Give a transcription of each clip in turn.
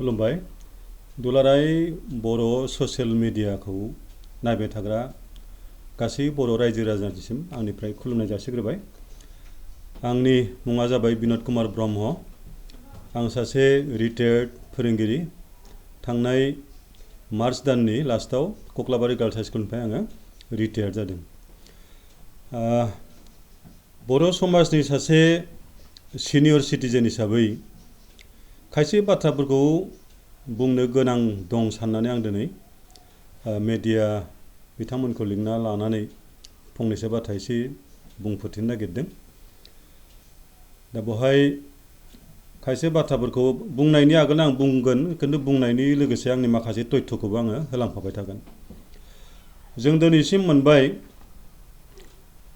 खुलुमबाय दुलाराय बर' ससियेल मिडियाखौ नायबाय थाग्रा गासै बर' रायजो राजानिसिम आंनिफ्राय खुलुमनाय जासिग्रोबाय। आंनि मुङा जाबाय बिनोद कुमार ब्रह्म। आं सासे रिटायार्ड फोरोंगिरि। थांनाय मार्च दाननि लास्टआव कक्लाबारि गार्ल्स हाइ स्कुलनिफ्राय आङो रिटायार्ड जादों। बर' समाजनि सासे सिनियर सिटिजेन हिसाबै खायसे बाथ्राफोरखौ बुंनो गोनां दं साननानै आं दिनै मेडिया बिथांमोनखौ लिंना लानानै फंनैसो बाथ्रा एसे बुंफोरथिनो नागिरदों। दा बेवहाय खायसे बाथ्राफोरखौ बुंनायनि आगोल आं बुंगोन, खिन्थु बुंनायनि लोगोसे आंनि माखासे तथ्यखौबो आङो होलांफाबाय थागोन। जों दिनैसिम मोनबाय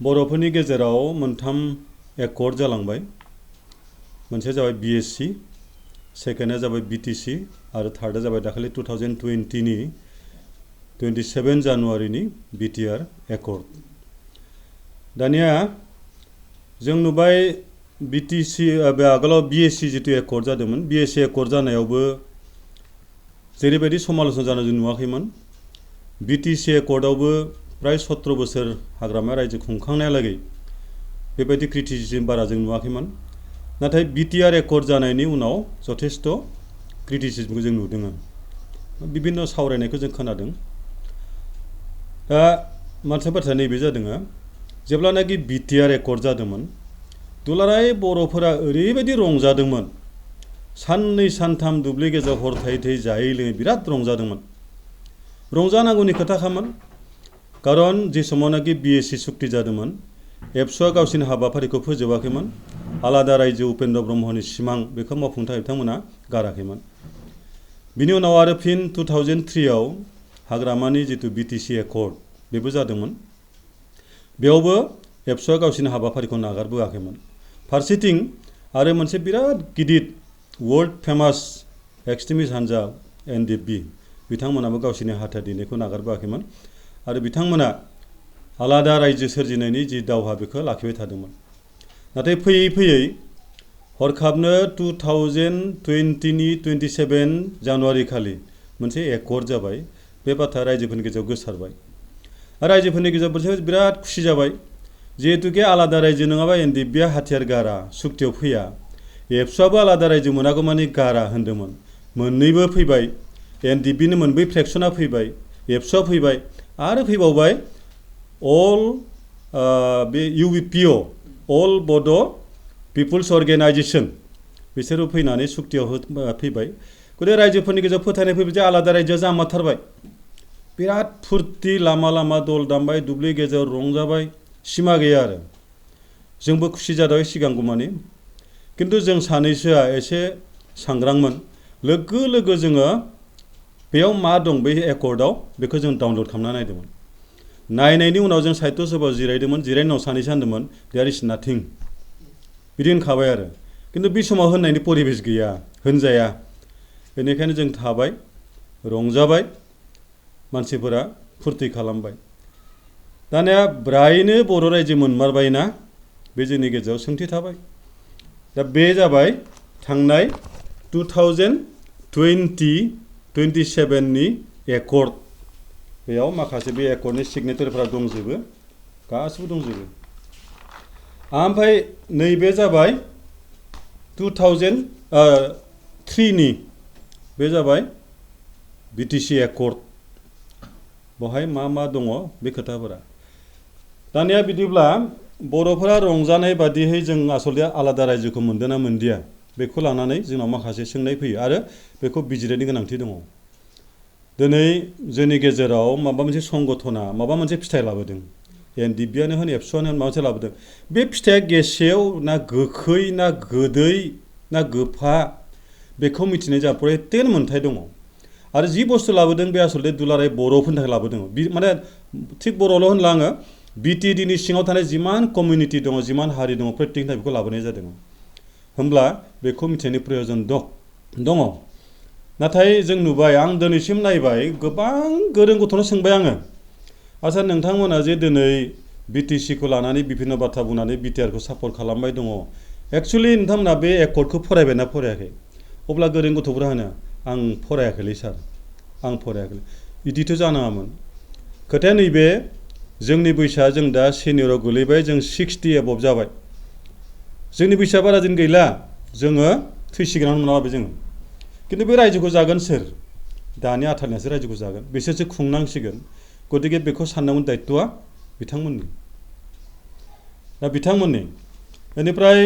बर'फोरनि गेजेराव मोनथाम एकर्ड जालांबाय। मोनसे जाबाय BSc, सेकेन्डआ जाबाय BTC आरो थार्डआ जाबाय दाखालि 2020 नि 27 जानुवारिनि BTR एकर्ड। दानिया जों नुबाय BTC आगोलाव BSc जितु एकर्ड जादोंमोन, BSc एकर्ड जानायावबो जेरैबायदि समालोचना जानाय जों नुवाखैमोन। BTC एकर्डआवबो प्राय 17 बोसोर हाग्रामा रायजो खुंखांनायालागै बेबायदि क्रिटिसिजम बारा जों नुवाखैमोन। नाथाय BTR एकर्ड जानायनि उनाव जथेस्थ क्रिटिसिजमखौ जों नुदों। बिभिन्न सावरायनायखौ जों खोनादों। दा मोनसे बाथ्रा नैबे जादों, जेब्लानाखि BTR एकर्ड जादोंमोन दुलाराय बर'फोरा ओरैबायदि रंजादोंमोन। साननै सानथाम दुब्लि गेजेराव हर थायै थायै जायै लोङै बिराद रंजादोंमोन। रंजानांगौनि खोथाखामोन, खारन जे समावनाखि BSc सुक्ति जादोंमोन एबसुआ गावसिनि हाबाफारिखौ फोजोबाखैमोन। आलादा रायजो उपेन्द्र ब्रह्मनि सिमां बेखौ मावफुंनो थाखाय बिथांमोना गाराखैमोन। बिनि उनाव आरो फिन 2003 आव हाग्रामानि जितु BTC एकर्ड बेबो जादोंमोन। बेयावबो एबसुआ गावसिनि हाबाफारिखौ नागारबोआखैमोन। फारसेथिं आरो मोनसे बिराद गिदिर वर्ल्ड फेमास एक्सट्रिमिस्ट हान्जा NDP बिथांमोनाबो गावसिनि हाथियार दिनायखौ नागारबोआखैमोन आरो बिथांमोना आलादा रायजो सोरजिनायनि जि दावहा बेखौ लाखिबाय थादोंमोन। नाथाय फैयै फैयै हरखाबनो 2020 नि 27 जानुवारि खालि मोनसे एकर्ड जाबाय। बे बाथ्रा रायजोफोरनि गेजेराव गोसारबाय। रायजोफोरनि गेजेराव बिराद खुसि जाबाय। जिहेतुके आलादा रायजो नङाबा NDPआ हाथियार गारा, सुक्तियाव फैया। एबसुआबो आलादा रायजो मोनागौ मानि गारा होन्दोंमोन। मोननैबो फैबाय। NDPनि मोनब्रै फ्रेक्सना फैबाय, एबसुआ फैबाय आरो फैबावबाय अल बे UBPO अल बड' पिपुल्स अर्गेनाइजेसन बिसोरबो फैनानै सुक्तियाव फैबाय। गथिखे रायजोफोरनि गेजेराव फोथायनाय फैबाय जे आलादा रायजोआ जामारथारबाय। बिराद फुरथि, लामा लामा दल दामबाय, दुब्लि गेजेराव रंजाबाय, सिमा गैया आरो। जोंबो खुसि जादों सिगांगौमानि। खिन्थु जों सानैसोआ एसे सांग्रांमोन। लोगो लोगो जोङो बेयाव मा दं बे एकर्डआव बेखौ जों डाउनलड खालामना नायदोंमोन। नायनायनि उनाव जों साहित्य सभायाव जिरायदोंमोन। जिरायनाय उनाव सानैसो होनदोंमोन देयार इज नाथिं, बिदि होनखाबाय आरो। खिन्थु बे समाव होननायनि परिबेस गैया, होनजाया। बेनिखायनो जों थाबाय, रंजाबाय, मानसिफोरा फुरथि खालामबाय। दानिया ब्रायनो बर' रायजो मोनमारबायना, बे जोंनि गेजेराव सोंथि थाबाय। दा बे जाबाय थांनाय 2027 नि एकर्ड। बेयाव माखासे बे एकर्डनि सिगनेचारफोरा दंजोबो, गासिबो दंजोबो। ओमफ्राय नैबे जाबाय 2003 नि, बे जाबाय BTC एकर्ड। बेवहाय मा मा दङ बे खोथाफोरा। दानिया बिदिब्ला बर'फोरा रंजानाय बादियै जों आसलथे आलादा रायजोखौ मोनदों ना मोनदिया बेखौ लानानै जोंनाव माखासे सोंनाय फैयो आरो बेखौ बिजिरनायनि गोनांथि दङ। दिनै जोंनि गेजेराव माबा मोनसे संगठना माबा मोनसे फिथाइ लाबोदों। NDPआनो होन एबसुआनो होन माबा मोनसे लाबोदों। बे फिथाइया गेसेव ना गोखै ना गोदै ना गोफा बेखौ मिथिनाय जोंहा प्रयटेन मोन्थाय दङ। आरो जि बुस्थु लाबोदों बे आसलथे दुलाराय बर'फोरनि थाखाय लाबोदों। माने थिग बर'ल' होनला आङो, BTDनि सिङाव थानाय जिमान कमिउनिटि दङ, जिमान हारि दङ, प्रयटेकनि थाखाय बेखौ लाबोनाय जादों। होमब्ला बेखौ मिथिनायनि प्रयजन दङ। नाथाय जों नुबाय, आं दिनैसिम नायबाय, गोबां गोरों गथ'नो सोंबाय आङो, आच्चा नोंथांमोना जे दिनै BTCखौ लानानै बिभिन्न बाथ्रा बुंनानै BTRखौ सापर्ट खालामबाय दङ, एक्सुवेलि नोंथांमोना बे एकर्डखौ फरायबायना फरायाखै? अब्ला गोरों गथ'फोरा होनो आं फरायाखैलै सार आं फरायाखै बिदिथ' जानाङामोन खोथाया नैबे जोंनि बैसोआ जों दा सिनियराव गोलैबाय जों 60 एबभ जाबाय जोंनि बैसोआ बारा दिन गैला जोङो थैसिगोनानो मोनाबाय जोङो खिन्थु बे रायजोखौ जागोन सोर दानि आथालनियासो रायजोखौ जागोन बिसोरसो खुंनांसिगोन गतिके बेखौ साननांगौन दायित्वआ बिथांमोननि दा बिथांमोननि बेनिफ्राय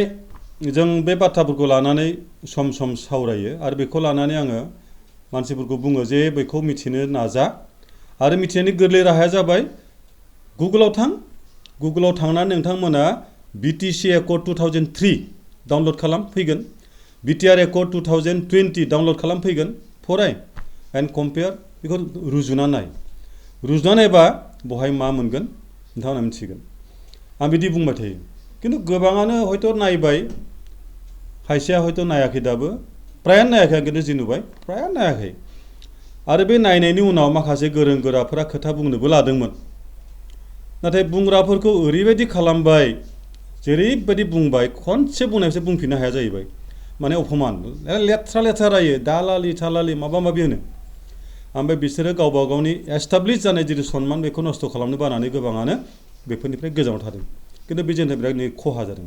जों बे बाथ्राफोरखौ लानानै सम सम सावरायो आरो बेखौ लानानै आङो मानसिफोरखौ बुङो जे बेखौ मिथिनो नाजा आरो मिथिनायनि गोरलै राहाया जाबाय गुगोलाव थांनानै नोंथांमोना BTC एकर्ड 2003 डाउनलड खालाम फैगोन BTR एकर्ड 2020 डाउनलड खालाम फैगोन फराय एन्ड कम्पेयार बेखौ रुजुना नायबा बहाय मा मोनगोन नोंथांमोना मिथिगोन आं बिदि बुंबाय थायो खिन्थु गोबाङानो हयथ' नायबाय खायसेया हयथ' नायाखै दाबो फ्रायानो नायाखै आं खिन्थु जि नुबाय फ्रायानो नायाखै आरो बे नायनायनि उनाव माखासे गोरों गोराफोरा खोथा बुंनोबो लादोंमोन नाथाय बुंग्राफोरखौ ओरैबायदि खालामबाय जेरैबायदि बुंबाय खनसे बुंनायसो बुंफिननो हाया जाहैबाय माने अपमान लेथ्रा रायो दालालि थालालि माबा माबि होनो ओमफ्राय बिसोरो गावबा गावनि एस्टाब्लिश जानाय जिथु सनमान बेखौ नस्थ' खालामनो बानानै गोबाङानो बेफोरनिफ्राय गोजानाव थादों खिन्थु बे जोंनि बिराद खहा जादों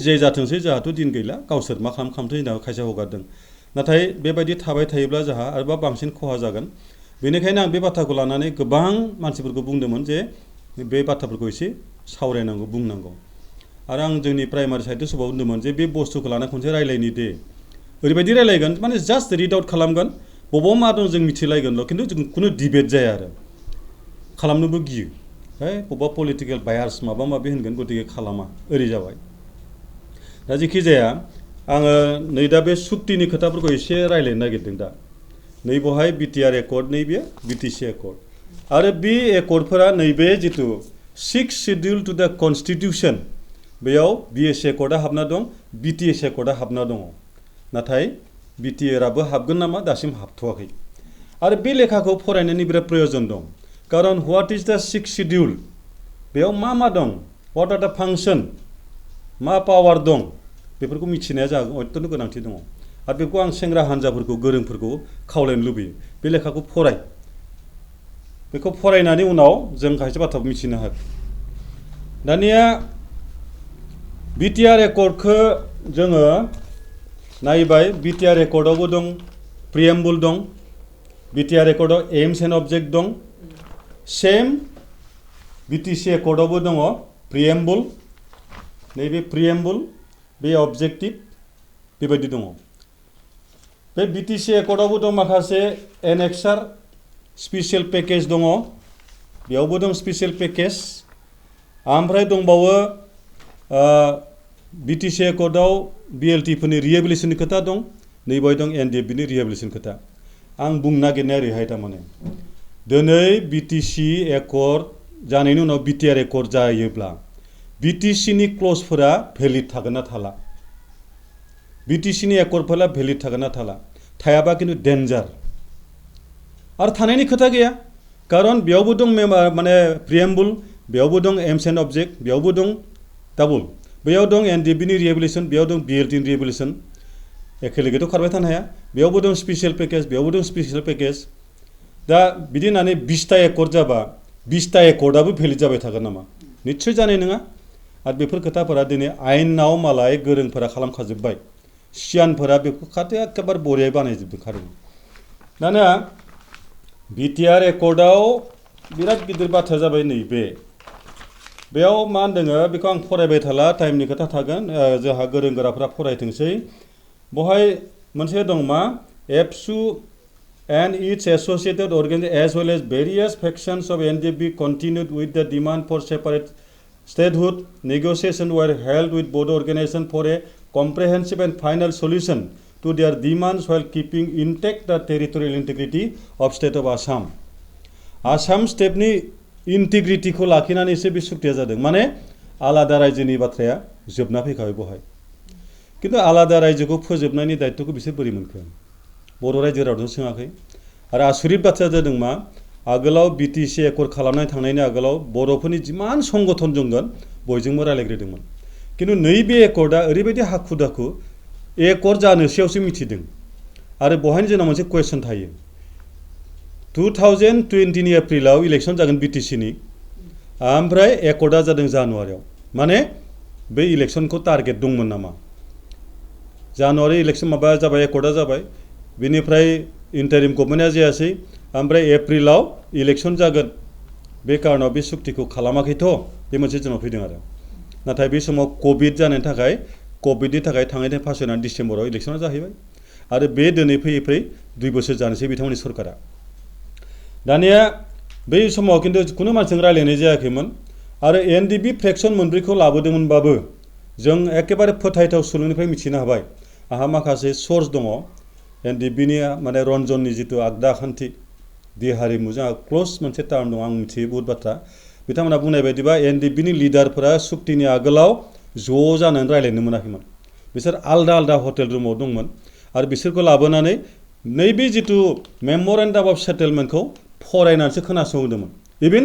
जे जाथोंसै जोंहाथ' दिन गैला गावसोर मा खालामथों होनना खायसे हगारदों नाथाय बेबायदि थाबाय थायोब्ला जोंहा आरोबाव बांसिन खहा जागोन बेनिखायनो आं बे बाथ्राखौ लानानै गोबां मानसिफोरखौ बुंदोंमोन जे बे बाथ्राफोरखौ एसे सावरायनांगौ बुंनांगौ आरो आं जोंनि प्राइमारि साहित्य सभायाव बुंदोंमोन जे बे बुस्थुखौ लाना खनसे रायलायनि दे ओरैबायदि रायलायगोन माने जास्ट रिड आउट खालामगोन बबाव मा दं जों मिथिलायगोनल' खिन्थु जों खुनु डिबेट जाया आरो खालामनोबो गियो बबेबा पलिटिकेल बायार्स माबा माबि होनगोन गतिके खालामा ओरै जाबाय दा जेखि जाया आङो नै दा बे सुक्तिनि खोथाफोरखौ एसे रायलायनो नागिरदों दा नै बहाय BTR एकर्ड नैबे BTC एकर्ड आरो बे एकर्डफोरा नैबे जिथु 6 शिड्युल टु द कन्स्टिटिउसन बेयाव BS एकर्डआ हाबना दं BTS एकर्डआ हाबना दङ नाथाय BTR आबो हाबगोन नामा दासिम हाबथ'वाखै आरो बे लेखाखौ फरायनायनि बिराद प्रयोजन दं खारन व्हाट इज द 6 शिड्युल बेयाव मा दं व्हाट आर द फांसन मा पावार दं बेफोरखौ मिथिनाया जोंहा अत्यन्त गोनांथि दङ आरो बेखौ आं सेंग्रा हान्जाफोरखौ गोरोंफोरखौ खावलायनो लुबैयो बे लेखाखौ फराय बेखौ फरायनानै उनाव जों खायसे बाथ्राखौ मिथिनो हागोन दानिया BTR एकर्डखौ जोङो नायबाय BTR एकर्डआवबो दं प्रिएम्बल दं BTR एकर्डआव एम्स एन्ड अबजेक्ट दं सेम BTC एकर्डआवबो दङ प्रिएम्बल नैबे प्रिएम्बल बे अबजेक्टिभ बेबायदि दङ बे BTC एकर्डआवबो दं माखासे एनेक्सार स्पेसियेल पेकेज दङ बेयावबो दं स्पेसियेल पेकेज ओमफ्राय दंबावो BTC एकर्डआव BLT फोरनि रिहेबिलिटेसननि खोथा दं नैबाव दं NDFB नि रिहेबिलिटेसन खोथा आं बुंनो नागिरनाया ओरैहाय थारमाने दिनै BTC एकर्ड जानायनि उनाव BTR एकर्ड जायोब्ला BTC नि क्लजफोरा भेलिड थागोन ना थाला BTC नि एकर्डफोरा भेलिड थागोन ना थाला थायाबा खिन्थु डेन्जार आरो थानायनि खोथा गैया खारन बेयावबो दं माने प्रिएम्बल बेयावबो दं एम्स एन्ड अबजेक्ट बेयावबो दं डाबल बेयाव दं NDFB नि रिहेबिलिटेसन बेयाव दं BLT नि रिहेबिलिटेसन एखे लोगोथ' खारबाय थानो हाया बेयावबो दं स्पेसियेल पेकेज बेयावबो दं स्पेसियेल पेकेज दा बिदि होननानै 20टा एकर्ड जाबा 20टा एकर्डआबो भेलिड जाबाय थागोन नामा निस्सय जानाय नङा आरो बेफोर खोथाफोरा दिनै आयेनाव मालाय गोरोंफोरा खालामखाजोब्बाय सियानफोरा बेखौ एखेबारे बरियायै बानायजोबखादों दाना BTR एकर्डआव बिराद गिदिर बाथ्रा जाबाय नैबे बेयाव मा होनदों बेखौ आं फरायबाय थाला टाइमनि खोथा थागोन जोंहा गोरों गोराफोरा फरायथोंसै बहाय मोनसे दं मा एबसु and its associated organizations as well as various factions of NDFB continued with the demand for separate statehood. Negotiations were held with both organizations for a comprehensive and final solution to their demands while keeping intact the territorial integrity of state of Assam. Assam state ni integrity ko लाखिनानैसो बे सुक्तिया जादों माने आलादा रायजोनि बाथ्राया जोबना फैखाबाय बहाय किन्तु आलादा रायजोखौ फोजोबनायनि दायित्वखौ बिसोर बोरै मोनखो बर' रायजो रावजों सोङाखै आरो आसुरित बाथ्राया जादों मा आगोलाव BTC एकर्ड खालामनाय थांनायनि आगोलाव बर'फोरनि जिमान संगठन दंमोन बयजोंबो रायलायग्रोदोंमोन किन्तु नैबे एकर्डआ ओरैबायदि हाखु दाखु एकर्ड जानोसैयावसो मिथिदों आरो बहायनो जोंनाव मोनसे कुवेसन थायो 2020 नि एप्रिलाव इलेक्सन जागोन बिटिसि नि ओमफ्राय एकर्डआ जादों जानुवारियाव माने बे इलेक्सनखौ टारगेट दंमोन नामा जानुवारि इलेक्सन माबा जाबाय एकर्डआ जाबाय बेनिफ्राय इन्टारिम गभर्नमेन्टआ जायासै ओमफ्राय एप्रिलाव इलेक्सन जागोन बे कारनाव बे सुक्तिखौ खालामाखैथ' बे मोनसे जोंनाव फैदों आरो नाथाय बे समाव कभिड जानायनि थाखाय कभिडनि थाखाय थांनाय पास जानानै डिसेम्बराव इलेक्सना जाहैबाय आरो बे दिनै फैयै फैयै 2 बोसोर जानोसै बिथांमोननि सरकारा दानिया बै समाव खिन्थु खुनु मानसिजों रायलायनाय जायाखैमोन आरो एनडिबि फ्रेक्सन मोनब्रैखौ लाबोदोंमोनबाबो जों एकेबारे फोथायथाव सुलुंनिफ्राय मिथिनो हाबाय आहा माखासे सोर्स दङ एनडिबिनि माने रन्जननि जितु आगदा खान्थि देहारिमु जोंहा क्ल'ज मोनसे टार्म दं आं मिथियो बहुत बाथ्रा बिथांमोना बुंनाय बायदिबा एनडिबिनि लिडारफोरा सुक्तिनि आगोलाव ज' जानानै रायलायनो मोनाखैमोन बिसोर आलदा आलदा हटेल रुमाव दंमोन आरो बिसोरखौ लाबोनानै नैबे जितु मेमरेन्डाम अफ सेटेलमेन्टखौ फरायनानैसो खोनासंहोदोंमोन इभेन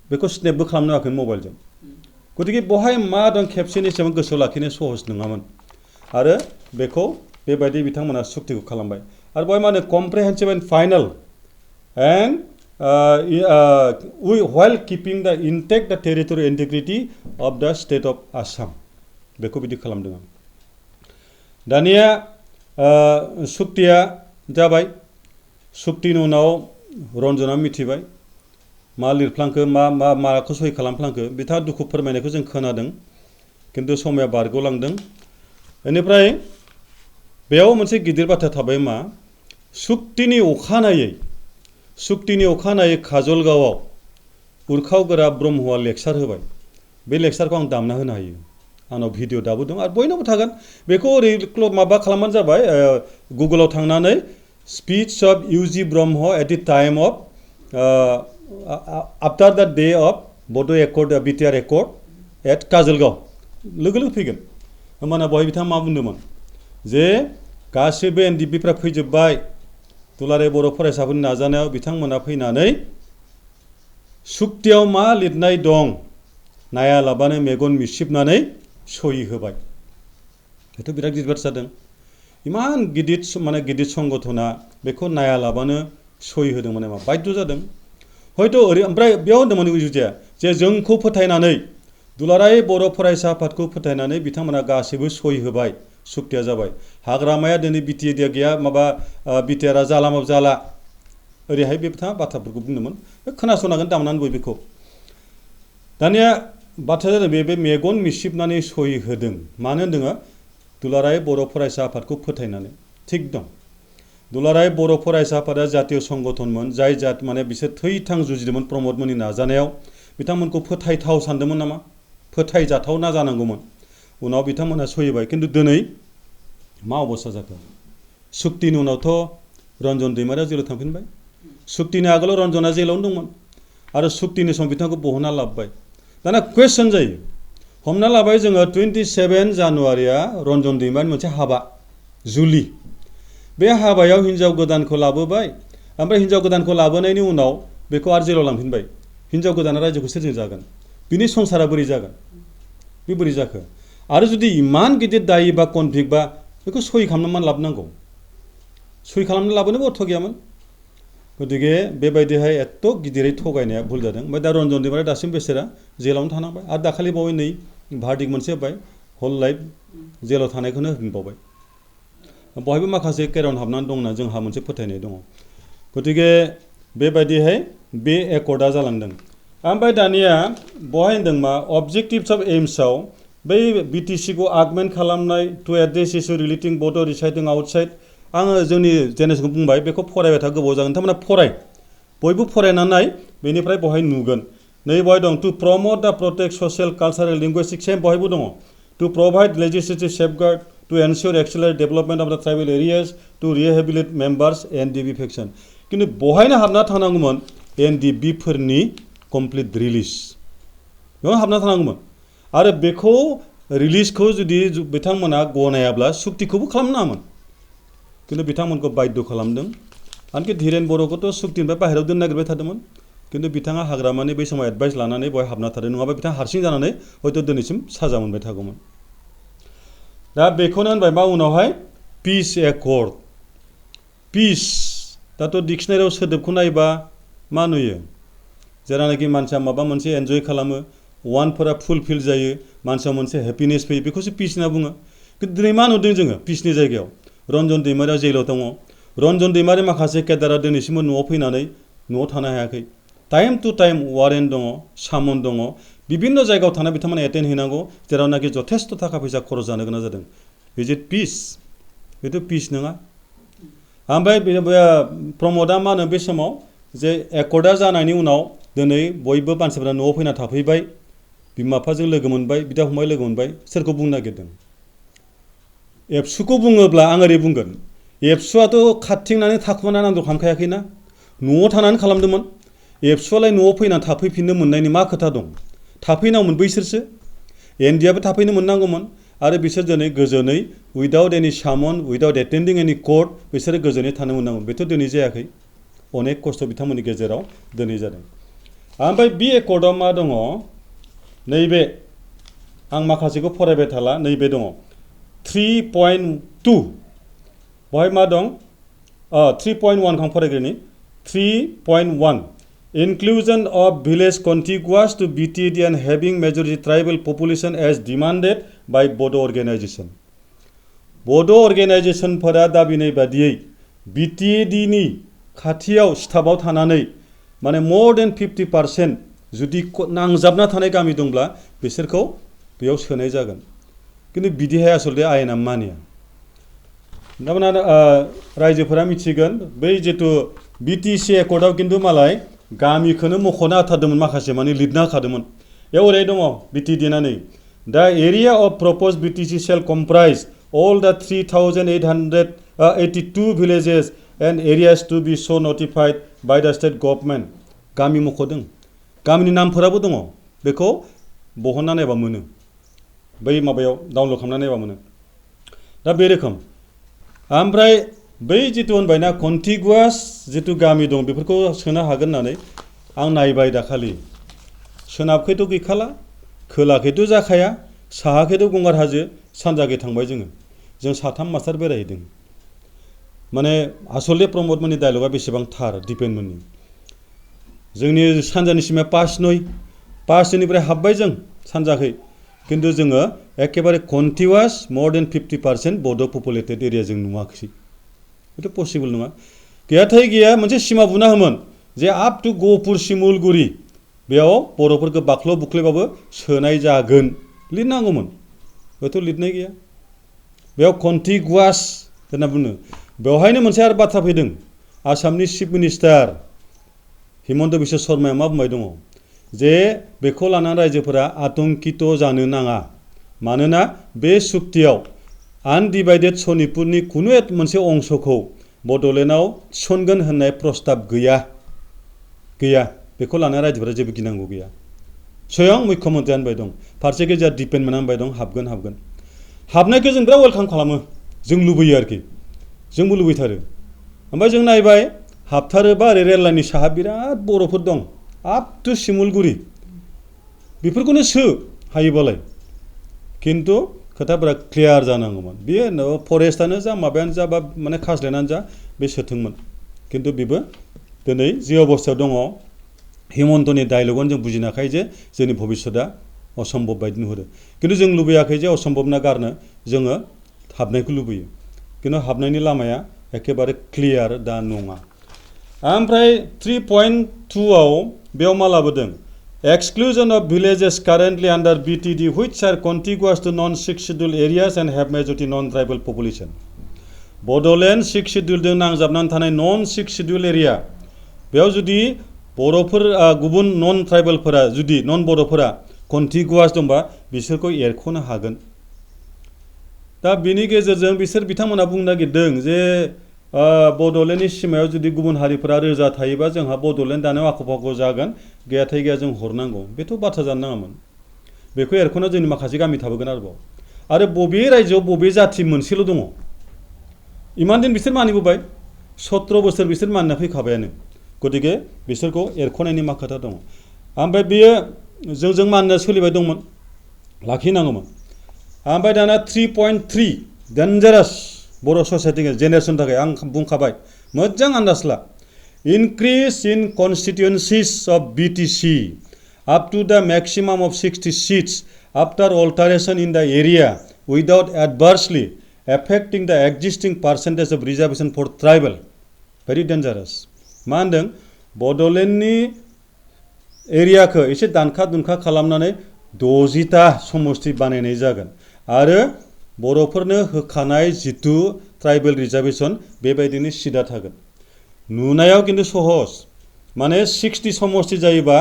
बेखौ स्नेपबो खालामनो हायाखैमोन मबाइलजों गतिके बहाय मा दं खेबसेनि एसेबां गोसोआव लाखिनो सहज नङामोन आरो बेखौ बेबायदि बिथांमोना सुक्तिखौ खालामबाय आरो बहाय मा होनो comprehensive and final and while keeping the intact the territorial integrity of the state of Assam बेखौ बिदि खालामदों आं दानिया सुक्तिया जाबाय सुक्तिनि उनाव रन्जना मिथिबाय मा लिरफ्लांखो माखौ सहि खालामफ्लांखो बिथाङा दुखु फोरमायनायखौ जों खोनादों खिन्थु समाया बारग'लांदों बेनिफ्राय बेयाव मोनसे गिदिर बाथ्रा थाबाय मा सुक्तिनि अखानायै काजलगावआव उरखावगोरा ब्रह्मआ लेक्सार होबाय बे लेक्सारखौ आं दामना होनो हायो आंनाव भिडिअ दाबो दं आरो बयनावबो थागोन बेखौ ओरै माबा खालामबानो जाबाय गुगोलाव थांनानै speech of UG Brahma at the time of after the day of Bodo' accord BTR accord at Kajalgaon लोगो लोगो फैगोन होमबाना बहाय बिथाङा मा बुंदोंमोन जे गासैबो एनडिबिफ्रा फैजोब्बाय दुलाराय बर' फरायसाफोरनि नाजानायाव बिथांमोना फैनानै सुक्तियाव मा लिरनाय दं नायालाबानो मेगन मिसिबनानै सहि होबाय बेथ' बिराद गिदिर बाथ्रा जादों इमान गिदिर संगठना बेखौ नायालाबानो सहि होदों माने मा बाध्य जादों हयथ' ओमफ्राय बेयाव होनदोंमोन बुजिया जे जोंखौ फोथायनानै दुलाराय बर' फरायसा आफादखौ फोथायनानै बिथांमोना गासैबो सहि होबाय सुक्तिया जाबाय हाग्रामाया दिनै बिटिएडिया गैया माबा बिटिआरआ जाला माबा जाला ओरैहाय बे बिथाङा बाथ्राफोरखौ बुंदोंमोन खोनासंनांगोन दामनानै बेखौ दानिया बाथ्राया जादों बे मेगन मिसिबनानै सहि होदों मानो होनदों दुलाराय बर' फरायसा आफादखौ फोथायनानै थिग दं दुलाराय बर' फरायसा आफादा जातीय संगठनमोन जाय माने बिसोर थैथां जुजिदोंमोन प्रमद मोननि नाजानायाव बिथांमोनखौ फोथायथाव सानदोंमोन नामा फोथायजाथाव ना जानांगौमोन उनाव बिथांमोनहा सहिबाय खिन्थु दिनै मा अबस्था जाखो सुक्तिनि उनावथ' रन्जन दैमारिया जेलाव थांफिनबाय सुक्तिनि आगोलाव रन्जना जेलावनो दंमोन आरो सुक्तिनि समाव बिथांखौ बहनना लाबोबाय दाना कुवेसन जायो हमना लाबाय जोङो 27 जानुवारिया रन्जन दैमारिनि मोनसे हाबा जुलि बे हाबायाव हिन्जाव गोदानखौ लाबोबाय ओमफ्राय हिन्जाव गोदानखौ लाबोनायनि उनाव बेखौ आरो जेलाव लांफिनबाय हिन्जाव गोदाना रायजोखौ सोरजों जागोन बिनि संसारा बोरै जागोन बे बोरै जाखो आरो जुदि इमान गिदिर दाय बा कनभिक्ट बा बेखौ सहि खालामनानै लाबोनांगौ सहि खालामनानै लाबोनोबो अर्थ गैयामोन गतिके बेबायदिहाय एथ' गिदिरै थगायनाया भुल जादों ओमफ्राय दा रन्जन दैमारिया दासिम बेसेरा जेलावनो थानांबाय आरो दाखालि बावै नै भार्डिक मोनसे होबाय हल लाइफ जेलाव थानायखौनो होनबावबाय बहायबो माखासे केराउन हाबनानै दंना जोंहा मोनसे फोथायनाय दङ गतिके बेबायदिहाय बे एकर्डआ जालांदों ओमफ्राय दानिया बहाय होनदों मा अबजेक्टिभ्स अफ एम्सआव बै बिटिसिखौ आगमेन्ट खालामनाय टु एड्रेस इस्यु रिलेटिं बड' रिसाइडिं आउटसाइड आङो जोंनि जेनेरेसनखौ बुंबाय बेखौ फरायबाय था गोबाव जागोन नोंथांमोना फराय बयबो फरायनानै बेनिफ्राय बहाय नुगोन नै बहाय दं to promote the protect social cultural linguistic same बहायबो दङ to provide legislative safeguard to ensure accelerate development of the tribal areas to rehabilitate members NDFB faction खिन्थु बहायनो हाबना थानांगौमोन एनडिबिफोरनि कमप्लिट रिलिज बेयाव हाबना थानांगौमोन आरो बेखौ रिलिजखौ जुदि बिथांमोना गनायाब्ला सुक्तिखौबो खालामनो नाङामोन खिन्थु बिथांमोनखौ बाध्य खालामदों आनखि धीरेन बर'खौथ' सुक्तिनिफ्राय बाहेरायाव दोननो नागिरबाय थादोंमोन खिन्थु बिथाङा हाग्रामानि बै समाव एडभाइस लानानै बहाय हाबना थादों नङाबा बिथाङा हारसिं जानानै हयथ' दिनैसिम साजा मोनबाय थागौमोन दा बेखौनो होनबाय मा उनावहाय पिस एकर्ड पिस दाथ' डिक्सनारियाव सोदोबखौ नायबा मा नुयो जेरानाखि मानसिया माबा मोनसे एन्जय खालामो वानफोरा फुलफिल जायो मानसियाव मोनसे हेपिनेस फैयो बेखौसो पिस होनना बुङो किन्तु दिनै मा नुदों जोङो पिसनि जायगायाव रन्जन दैमारिया जेलाव दङ रन्जन दैमारि माखासे केडारा दिनैसिमबो न'आव फैनानै न'आव थानो हायाखै टाइम टु टाइम वारेन्ट दङ सामन दङ बिभिन्न जायगायाव थाना बिथांमोना एटेन्ड हैनांगौ जेरावनाखि जथेस्थ थाखा फैसा खरस जानो गोनां जादों इज इट पिस बेथ' पिस नङा ओमफ्राय प्रमदआ मा होनो बे समाव जे एकर्डआ जानायनि उनाव दिनै बयबो मानसिफोरा न'आव फैना थाफैबाय बिमा बिफाजों लोगो मोनबाय बिदा फंबाय लोगो मोनबाय सोरखौ बुंनो नागिरदों एबसुखौ बुङोब्ला आं ओरै बुंगोन एबसुआथ' खारथिंनानै थाखुमानानै आन्दल खालामखायाखैना न'आव थानानै खालामदोंमोन एबसुआलाय न'आव फैनानै थाफैफिननो मोननायनि मा खोथा दं थाफैनांगौमोन बैसोरसो एनडिआबो थाफैनो मोननांगौमोन आरो बिसोर दिनै गोजोनै उइदाउट एनि सामन उइदाउट एटेन्डिं एनि कर्ट बिसोरो गोजोनै थानो मोननांगौमोन बेथ' दिनै जायाखै अनेक खस्थ' बिथांमोननि गेजेराव दिनै जादों ओमफ्राय बे एकर्डआव मा दङ नैबे आं माखासेखौ फरायबाय थाला नैबे दङ 3.2 बहाय मा दं 3.1 खौ आं फरायग्रोनि 3.1 Inclusion of village contiguous to BTD and having majority tribal population as demanded by Bodo organization. Bodo organization फोरा दाबिनाय बादियै BTD नि खाथियाव स्टाबाव थानानै माने more than 50% जुदि नांजाबना थानाय गामि दंब्ला बिसोरखौ बेयाव सोनाय जागोन किन्तु बिदिहाय आसलते आयेना मानिया दामाना रायजोफोरा मिथिगोन बै जितु BTC एकर्डआव किन्तु मालाय गामिखौनो मख'ना होथारदोंमोन माखासे माने लिरना होखादोंमोन बेयाव ओरै दङ BTD ना नै दा area of propose BTC shall comprise all the 3,882 villages and areas to be so notified by the state government गामि मख'दों गामिनि नामफोराबो दङ बेखौ बहनना नायबा मोनो बै माबायाव डाउनल'ड खालामना नायबा मोनो दा बे रोखोम ओमफ्राय बै जितु होनबायना कन्टिगुवास जितु गामि दं बेफोरखौ सोनो हागोन होननानै आं नायबाय दाखालि सोनाबखैथ' गैखाला खोलाखैथ' जाखाया साहाखैथ' गंगार हाजो सानजाखै थांबाय जों साथाम मास्टार बेरायहैदों माने आसलते प्रमदमोननि डायलगा बेसेबां थार दिपेनमोननि जोंनि सानजानि सिमाया 5-9 हाबबाय जों सानजाखै किन्तु जोङो एखेबारे कन्टिगुवास more than 50% बड' पपुलेटेड एरिया जों नुवाखै बेथ' पसिबल नङा गैयाथाय गैया मोनसे सिमा बुना होमोन जे आप टु गहपुर सिमुलगुरि बेयाव बर'फोरखौ बाख्ल' बुख्लैबाबो सोनाय जागोन लिरनांगौमोन बेथ' लिरनाय गैया बेयाव कन्टिगुवास होनना बुङो बेवहायनो मोनसे आरो बाथ्रा फैदों आसामनि चिफ मिनिस्टार हिमन्त बिश्व शर्माया मा बुंबाय दङ जे बेखौ लानानै रायजोफोरा आतंकित जानो नाङा मानोना बे सुक्तियाव आनडिभाइडेड सनितपुरनि कुनु मोनसे अंशखौ बड'लेण्डआव थिसनगोन होननाय प्रस्ताब गैया बेखौ लानानै रायजोफोरा जेबो गिनांगौ गैया स्वयं मुख्यमन्त्रिया होनबाय दं फारसेखै जोंहा दिपेनमेन्टआ होनबाय दं हाबगोन हाबनायखौ जों बिराद वेलकाम खालामो जों लुबैयो आरोखि जोंबो लुबैथारो ओमफ्राय जों नायबाय हाबथारोबा ओरै रेल लाइननि साहा बिराद बर'फोर दं आप टु सिमुलगुरि बेफोरखौनो सो हायोबालाय किन्तु खोथाफोरा क्लियार जानांगौमोन बेयो फरेस्टआनो जा माबायानो जा बा माने खास्लायनानो जा बे सोथोंमोन किन्तु बेबो दिनै जे अबस्थायाव दङ हिमन्तनि डायलगावनो जों बुजिनाखाय जे जोंनि भबिष्यतआ असम्भब बायदि नुहुरो किन्तु जों लुबैयाखै जे असम्भब ना गारनो जोङो हाबनायखौ लुबैयो किन्तु हाबनायनि लामाया एखेबारे क्लियार दा नङा ओमफ्राय 3.2 आव बेयाव मा लाबोदों Exclusion of villages currently under BTD which are contiguous to non-6 scheduled areas and have majority non-tribal population. Bodoland 6 scheduled जों नांजाबनानै थानाय non-6 scheduled area बेयाव जुदि बर'फोर गुबुन non-tribalफोरा जुदि non-बर'फोरा contiguous दंबा बिसोरखौ एरख'नो हागोन दा बेनि गेजेरजों बिथांमोना बुंनो नागिरदों जे बड'लेण्डनि सिमायाव जुदि गुबुन हारिफोरा रोजा थायोबा जोंहा बड'लेण्ड दानायाव आख' फाख' जागोन गैयाथाय गैया जों हरनांगौ बेथ' बाथ्रा जानो नाङामोन बेखौ एरख'ना जोंनि माखासे गामि थाबोगोन आरो बबे रायजोआव बबे जाथि मोनसेल' दङ इमान दिन बिसोर मानिबोबाय 17 बोसोर बिसोर मानिना फैखाबायानो गतिके बिसोरखौ एरख'नायनि मा खोथा दङ ओमफ्राय बेयो जोंजों मानिना सोलिबाय दंमोन लाखिनांगौमोन ओमफ्राय दाना 3.3 डेन्जारास बर' ससाइटिनि जेनेरेसननि थाखाय आं बुंखाबाय मोजां आन्दाज ला increase in constituencies of BTC up to the maximum of 60 seats after alteration in the area without adversely affecting the existing percentage of reservation for tribal. Very dangerous. मा होनदों बड'लेण्डनि एरियाखौ एसे दानखा दुनखा खालामनानै 60टा समष्टि बानायनाय जागोन आरो बर'फोरनो होखानाय जितु ट्राइबेल रिजार्भेशन बेबायदिनो सिदा थागोन नुनायाव खिन्थु सहज माने 60 समष्टि जायोबा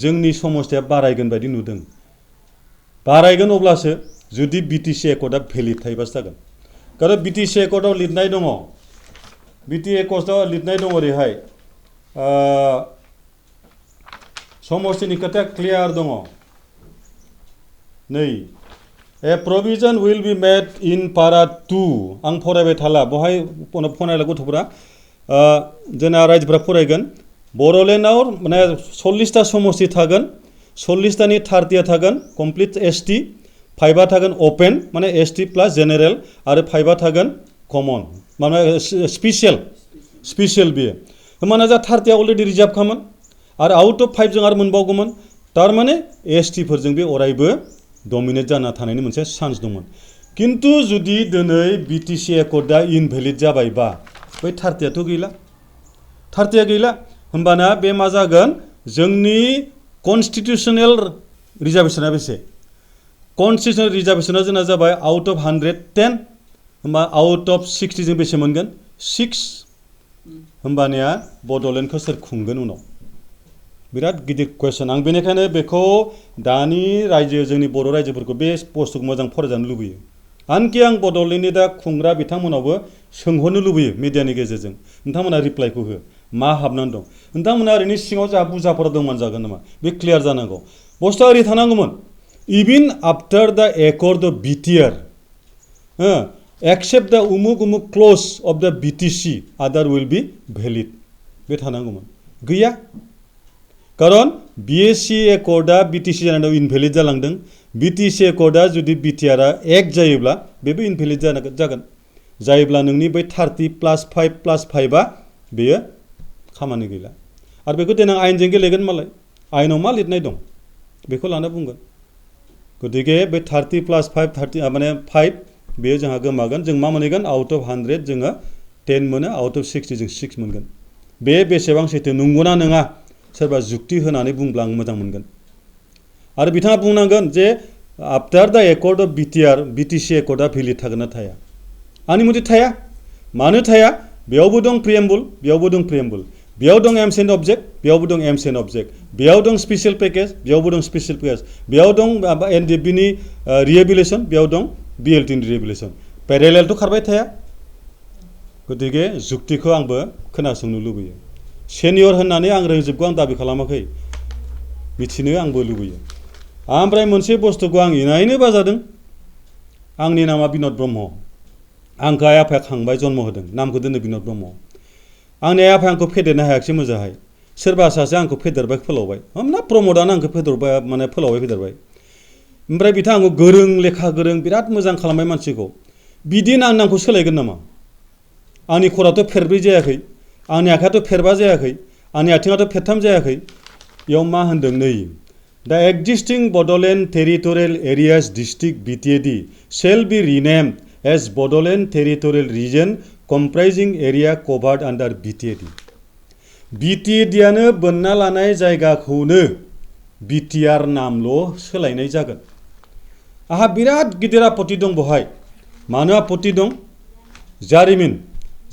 जोंनि समष्टिया बारायगोन बायदि नुदों बारायगोन अब्लासो जुदि बिटिसि एकर्डआ भेलिड थायोबासो जागोन कारण बिटिसि एकर्डआव लिरनाय दङ बिटि एकर्डआव लिरनाय दङ ओरैहाय समष्टिनि खोथाया क्लियार दङ नै A provision will be made in para 2 आं फरायबाय थाला बहाय फरायला गथ'फोरा जोंना रायजोफोरा फरायगोन बड'लेण्डआव माने 40टा समष्टि थागोन 40टानि 30आ थागोन कमप्लिट एसटी 5आ थागोन ओपन माने एसटी प्लस जेनेरेल आरो 5आ थागोन कमन माने स्पेशल बियो होमबाना जा 30आ अलरेडि रिजार्भ खामोन आरो आउट अफ 5 जों आरो मोनबावगौमोन तारमाने एसटी फोरजों बे अरायबो डमिनेट जाना थानायनि मोनसे चान्स दंमोन किन्तु जुदि दिनै बिटिसि एकर्डआ इनभेलिड जाबायबा बै 30आथ' गैला 30आ गैला होमबाना बे मा जागोन जोंनि कन्स्टिटिउशनेल रिजार्भेशना बेसे कन्स्टिटिउशनेल रिजार्भेशना जोंना जाबाय आउट अफ 110 होमबा आउट अफ 60 जों बेसे मोनगोन 6 होमबानिया बड'लेण्डखौ सोर खुंगोन उनाव बिराद गिदिर कुवेश्चन आं बेनिखायनो बेखौ दानि रायजो जोंनि बर' रायजोफोरखौ बे पस्टखौ मोजां फरायजानो लुबैयो आनकि आं बड'लेण्डनि दा खुंग्रा बिथांमोनावबो सोंहरनो लुबैयो मिडियानि गेजेरजों नोंथांमोना रिप्लाइखौ हो मा हाबनानै दं नोंथांमोना ओरैनो सिङाव जा बुजाफोर दंमोन जागोन नामा बे क्लियार जानांगौ बस्था ओरै थानांगौमोन इभेन आफ्टार द एकर्ड अफ बिटिआर एक्सेप्ट द उमुक क्लज अफ द बिटिसि आदार विल बी भेलिड बे थानांगौमोन गैया कारण बिएसि एकर्डआ बिटिसि जानायाव इनभेलिड जालांदों बिटिसि एकर्डआ जुदि बिटिआरआ एक जायोब्ला बेबो इनभेलिड जागोन जायोब्ला नोंनि बै 30 + 5 + 5आ बेयो खामानि गैला आरो बेखौ देनां आयेनजों गेलेगोन मालाय आयेनाव मा लिरनाय दं बेखौ लाना बुंगोन गतिके बे 30 + 5 30 माने 5 बेयो जोंहा गोमागोन जों मा मोनहैगोन आउट अफ 100 जोङो 10 मोनो आउट अफ 60 जों 6 मोनगोन बे बेसेबां सैथो नंगौना नङा सोरबा जुक्ति होनानै बुंब्ला आं मोजां मोनगोन आरो बिथाङा बुंनांगोन जे आफ्टार द accord of BTR BTC एकर्डआ valid थागोन ना थाया आंनि मथे थाया मानो थाया बेयावबो दं प्रिएम्बल बेयावबो दं प्रिएम्बल बेयाव दं एम्स एन्ड अबजेक्ट बेयावबो दं एम्स एन्ड अबजेक्ट बेयाव दं स्पेशल पेकेज बेयावबो दं स्पेशल पेकेज बेयाव दं एनडिएफबिनि रिहेबिलिटेसन बेयाव दं बिएलटिनि रिहेबिलिटेसन पेरेलेलथ' खारबाय थाया गतिके जुक्तिखौ आंबो खोनासंनो लुबैयो सेनियर होननानै आं रोंजोबगौ आं दाबि खालामाखै मिथिनो आंबो लुबैयो ओमफ्राय मोनसे बुस्थुखौ आं इनायनो बाजादों आंनि नामा बिनद ब्रह्म आंखौ आइ आफाया खांबाय जन्म होदों नामखौ दोनो बिनद ब्रह्म आंनि आइ आफाया आंखौ फेदेरनो हायाखिसै मोजांहाय सोरबा सासे आंखौ फेदेरबाय फोलावबाय हमना प्रमदआनो आंखौ फेदेरबाय माने फोलावबाय फेदेरबाय ओमफ्राय बिथाङा आंखौ गोरों लेखा गोरों बिराद मोजां खालामबाय मानसिखौ बिदिनो आं नामखौ सोलायगोन नामा आंनि खर'आथ' फेरब्रै जायाखै आंनि आखायाथ' फेरबा जायाखै आंनि आथिङाथ' फेरथाम जायाखै इयाव मा होनदों नै दा existing Bodoland territorial areas district BTAD shall be renamed as Bodoland territorial region comprising area covered under BTAD बिटिएडिआनो बोनना लानाय जायगाखौनो बिटिआर नामल' सोलायनाय जागोन आहा बिराद गिदिर आपत्ति दं बहाय मानो आपत्ति दं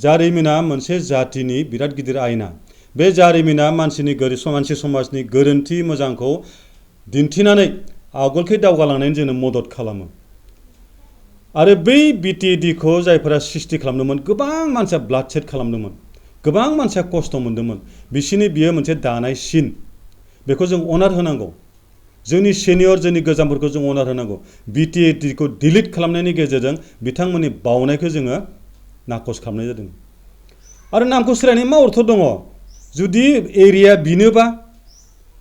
जारिमिना मोनसे जातिनि बिराद गिदिर आयना बे जारिमिना मानसि समाजनि गोरोन्थि मोजांखौ दिन्थिनानै आगोलखै दावगालांनायनि जोंनो मदद खालामो आरो बै बिटिएडिखौ जायफोरा सृष्टि खालामदोंमोन गोबां मानसिया ब्लाड सेड खालामदोंमोन गोबां मानसिया खस्थ' मोन्दोंमोन बिसोरनि बियो मोनसे दानाय सिन बेखौ जों अनार होनांगौ जोंनि सेनियर जोंनि गोजामफोरखौ जों अनार होनांगौ बिटिएडिखौ डिलिट खालामनायनि गेजेरजों बिथांमोननि बावनायखौ जोङो नाकस खालामनाय जादों आरो नामखौ सोलायनाय मा अर्थ दङ जुदि एरिया बिनोबा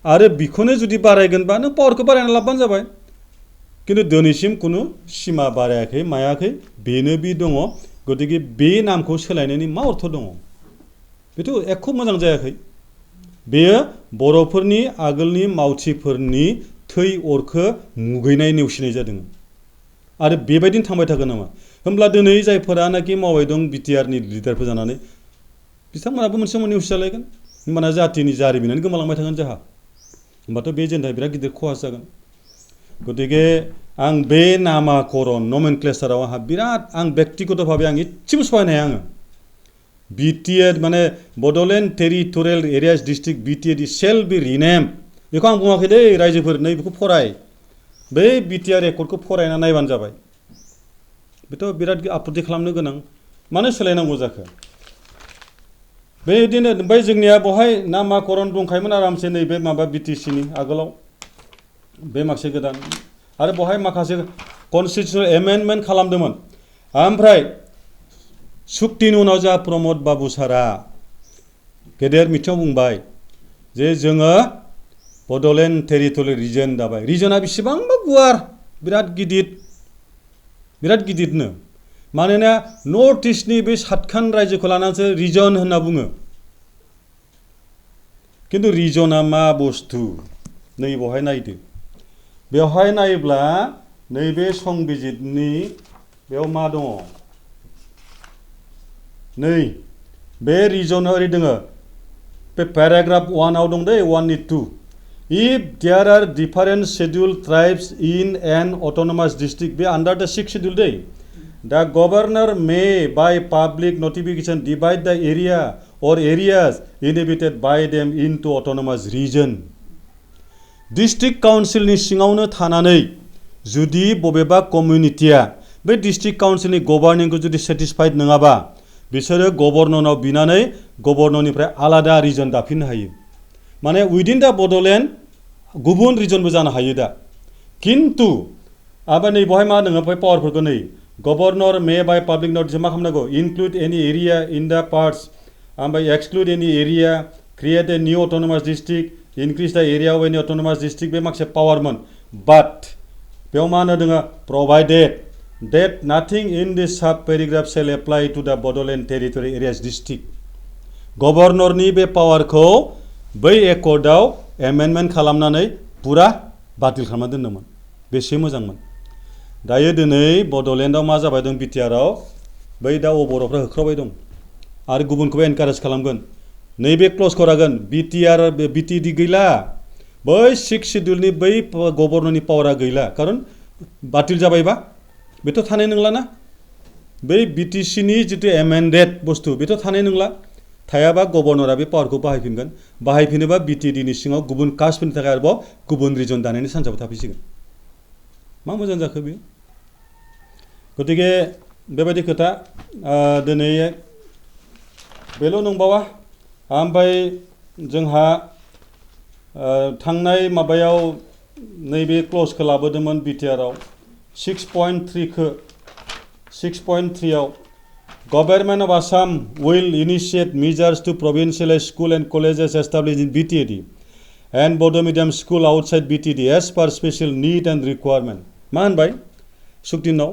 आरो बिखौनो जुदि बारायगोनबा नों पावारखौ बारायना लाबानो जाबाय किन्तु दिनैसिम खुनु सिमा बारायाखै मायाखै बेनो बि दङ गतिके बे नामखौ सोलायनायनि मा अर्थ दङ बेथ' एख' मोजां जायाखै बेयो बर'फोरनि आगोलनि मावथिफोरनि थै अरखो मुगैनाय नेवसिनाय जादों आरो बेबायदिनो थांबाय थागोन नामा होमब्ला दिनै जायफोरानाखि मावबाय दं बिटिआरनि लिडारफोर जानानै बिथांमोनाबो मोनसे समाव नेवसि जालायगोन होमबाना जाथिनि जारिमिनानो गोमालांबाय थागोन जोंहा होमबाथ' बे जोंनि थाखाय बिराद गिदिर खहा जागोन गतिके आं बे नामाकरण नमेनक्लेचाराव आंहा बिराद आं बेक्तिगतभाबे आं इसेबो सहायनो हाया आङो बिटिआर माने Bodoland territorial areas district BTR shall be rename बेखौ आं बुङाखै दै रायजोफोर नै बेखौ फराय बै बिटिआर रेकर्डखौ फरायना नायबानो जाबाय बेथ' बिराद आपत्ति खालामनो गोनां मानो सोलायनांगौ जाखो बेदिनो ओमफ्राय जोंनिया बहाय नामाकरण दंखायोमोन आरामसे नैबे माबा बिटिसिनि आगोलाव बे माखासे गोदान आरो बहाय माखासे कनस्टिटिउसनेल एमेन्डमेन्ट खालामदोंमोन ओमफ्राय सुक्तिनि उनाव जोंहा प्रमद बाबु सारा गेदेर मिथिङाव बुंबाय जे जोङो बड'लेण्ड टेरिटरियेल रिजन दाबाय रिजना बेसेबांबा गुवार बिराद गिदिरनो मानोना नर्थ इस्टनि बे सातखान रायजोखौ लानानैसो रिजन होनना बुङो खिन्थु रिजना मा बुस्थु नै बहाय नायदो बेवहाय नायोब्ला नैबे संबिजितनि बेयाव मा दङ नै बे रिजनाव ओरै दङ बे पेराग्राफ 1 आव दं दै 1 2 if there are different scheduled tribes in an autonomous district be under the 6th schedule day the governor may by public notification divide the area or areas inhabited by them into autonomous region district council ni सिङावनो थानानै जुदि बबेबा कमिउनिटिया बे district काउन्सिलनि गभर्निंखौ जुदि satisfied नङाबा बिसोरो गभर्नरनाव बिनानै गभर्नरनिफ्राय आलादा रिजन दाफिननो हायो माने उइदिन दा बड'लेण्ड गुबुन रिजनबो जानो हायो दा खिन्थु आबा नै बहाय मा दङ ओमफ्राय पावारफोरखौ नै गभर्नर मे बाय पाब्लिक नटिस मा खालामनांगौ इनक्लुड एनि एरिया इन दा पार्ट्स ओमफ्राय एक्सक्लुड एनि area create a new autonomous district increase दा एरिया अफ एनि अट'नमास डिस्ट्रिक्ट बे माखासे पावारमोन बाट बेयाव मा होनो दङ प्रभाइडेड that nothing in this sub paragraph shall apply to the Bodoland territory areas district गभर्नरनि बे पावारखौ बै एकर्डआव एमेन्डमेन्ट खालामनानै पुरा बातिल खालामना दोनदोंमोन बेसे मोजांमोन दायो दिनै बड'लेण्डआव मा जाबाय दं बिटिआरआव बै दा बर'फ्रा होख्रावबाय दं आरो गुबुनखौबो एनकारेज खालामगोन नैबे क्लज करागोन बिटिआर बिटिडि गैला बै 6 शिड्युलनि बै गभर्नरनि पावारा गैला खारन बातिल जाबायबा बेथ' थानाय नंलाना बै बिटिसिनि जितु एमेन्डेड बुस्थु बेथ' थानाय नंला थायाबा गभर्नरा बे पावारखौ बाहायफिनोबा बिटिडिनि सिङाव गुबुन कास्टफोरनि थाखाय आरोबाव गुबुन रिजन दानायनि सान्सआबो थाफैसिगोन मा मोजां जाखो बेयो गतिके बेबायदि खोथा दिनै बेल' नंबावा ओमफ्राय जोंहा थांनाय माबायाव नैबे क्लजखौ लाबोदोंमोन बिटिआरआव 6.3 आव Government of Assam will initiate measures to provincialize school and colleges established in BTD and Bodo medium school outside BTD as per special need and requirement. मा होनबाय सुक्तिनाव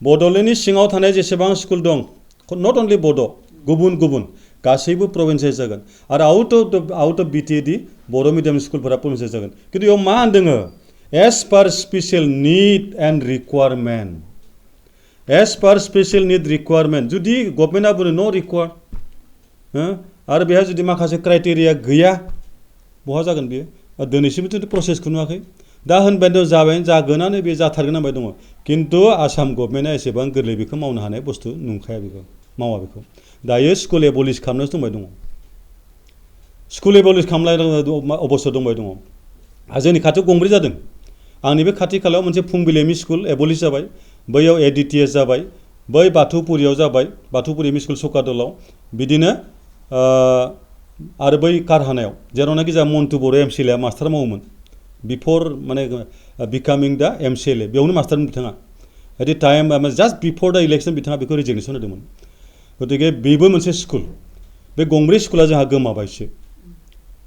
बड'लेण्डनि सिङाव थानाय जेसेबां स्कुल दं नट अनलि बड' गुबुन गासैबो प्रभिन्सियेल जागोन आरो out of BTD Boro' medium स्कुलफोरा प्रभिन्सियेल जागोन खिन्थु बेयाव मा होनदों as per special need and requirement as per special need requirement जुदि गभर्नमेन्टआ बुङो नो रिक्वायर आरो बेहा जुदि माखासे क्राइटेरिया गैया बहा जागोन बेयो दिनैसिमबोथ' प्रसेसखौ नुवाखै दा होनबाय जाबाय जागोनानो बे जाथारगोन होनबाय दङ खिन्थु आसाम गभर्नमेन्टआ एसेबां गोरलै बेखौ मावनो हानाय बुस्थु नंखाया बेखौ मावा बेखौ दायो स्कुल एबलिश खालामनोसो दंबाय दङ स्कुल एबलिश खालामनाय अबस्था दंबाय दङ जोंनि खाथियाव गंब्रै जादों आंनि बे खाथि खालायाव मोनसे फुंबिल एमइ स्कुल एबलिश जाबाय बैयाव एडिटिएस जाबाय बै बाथौपुरियाव जाबाय बाथौपुरि एमइ स्कुल सकादलाव बिदिनो आरो बै कारहानायाव जेरावनाखि जोंहा मन्टु बर' एमसिएलए मास्टार मावोमोन बिफर माने बिकामिं दा एमसिएलए बेयावनो मास्टारमोन बिथाङा एट द टाइम जास्ट बिफर दा इलेक्सन बिथाङा बेखौ रिजिगनेसन होदोंमोन गतिके बेबो मोनसे स्कुल बे गंब्रै स्कुला जोंहा गोमाबायसो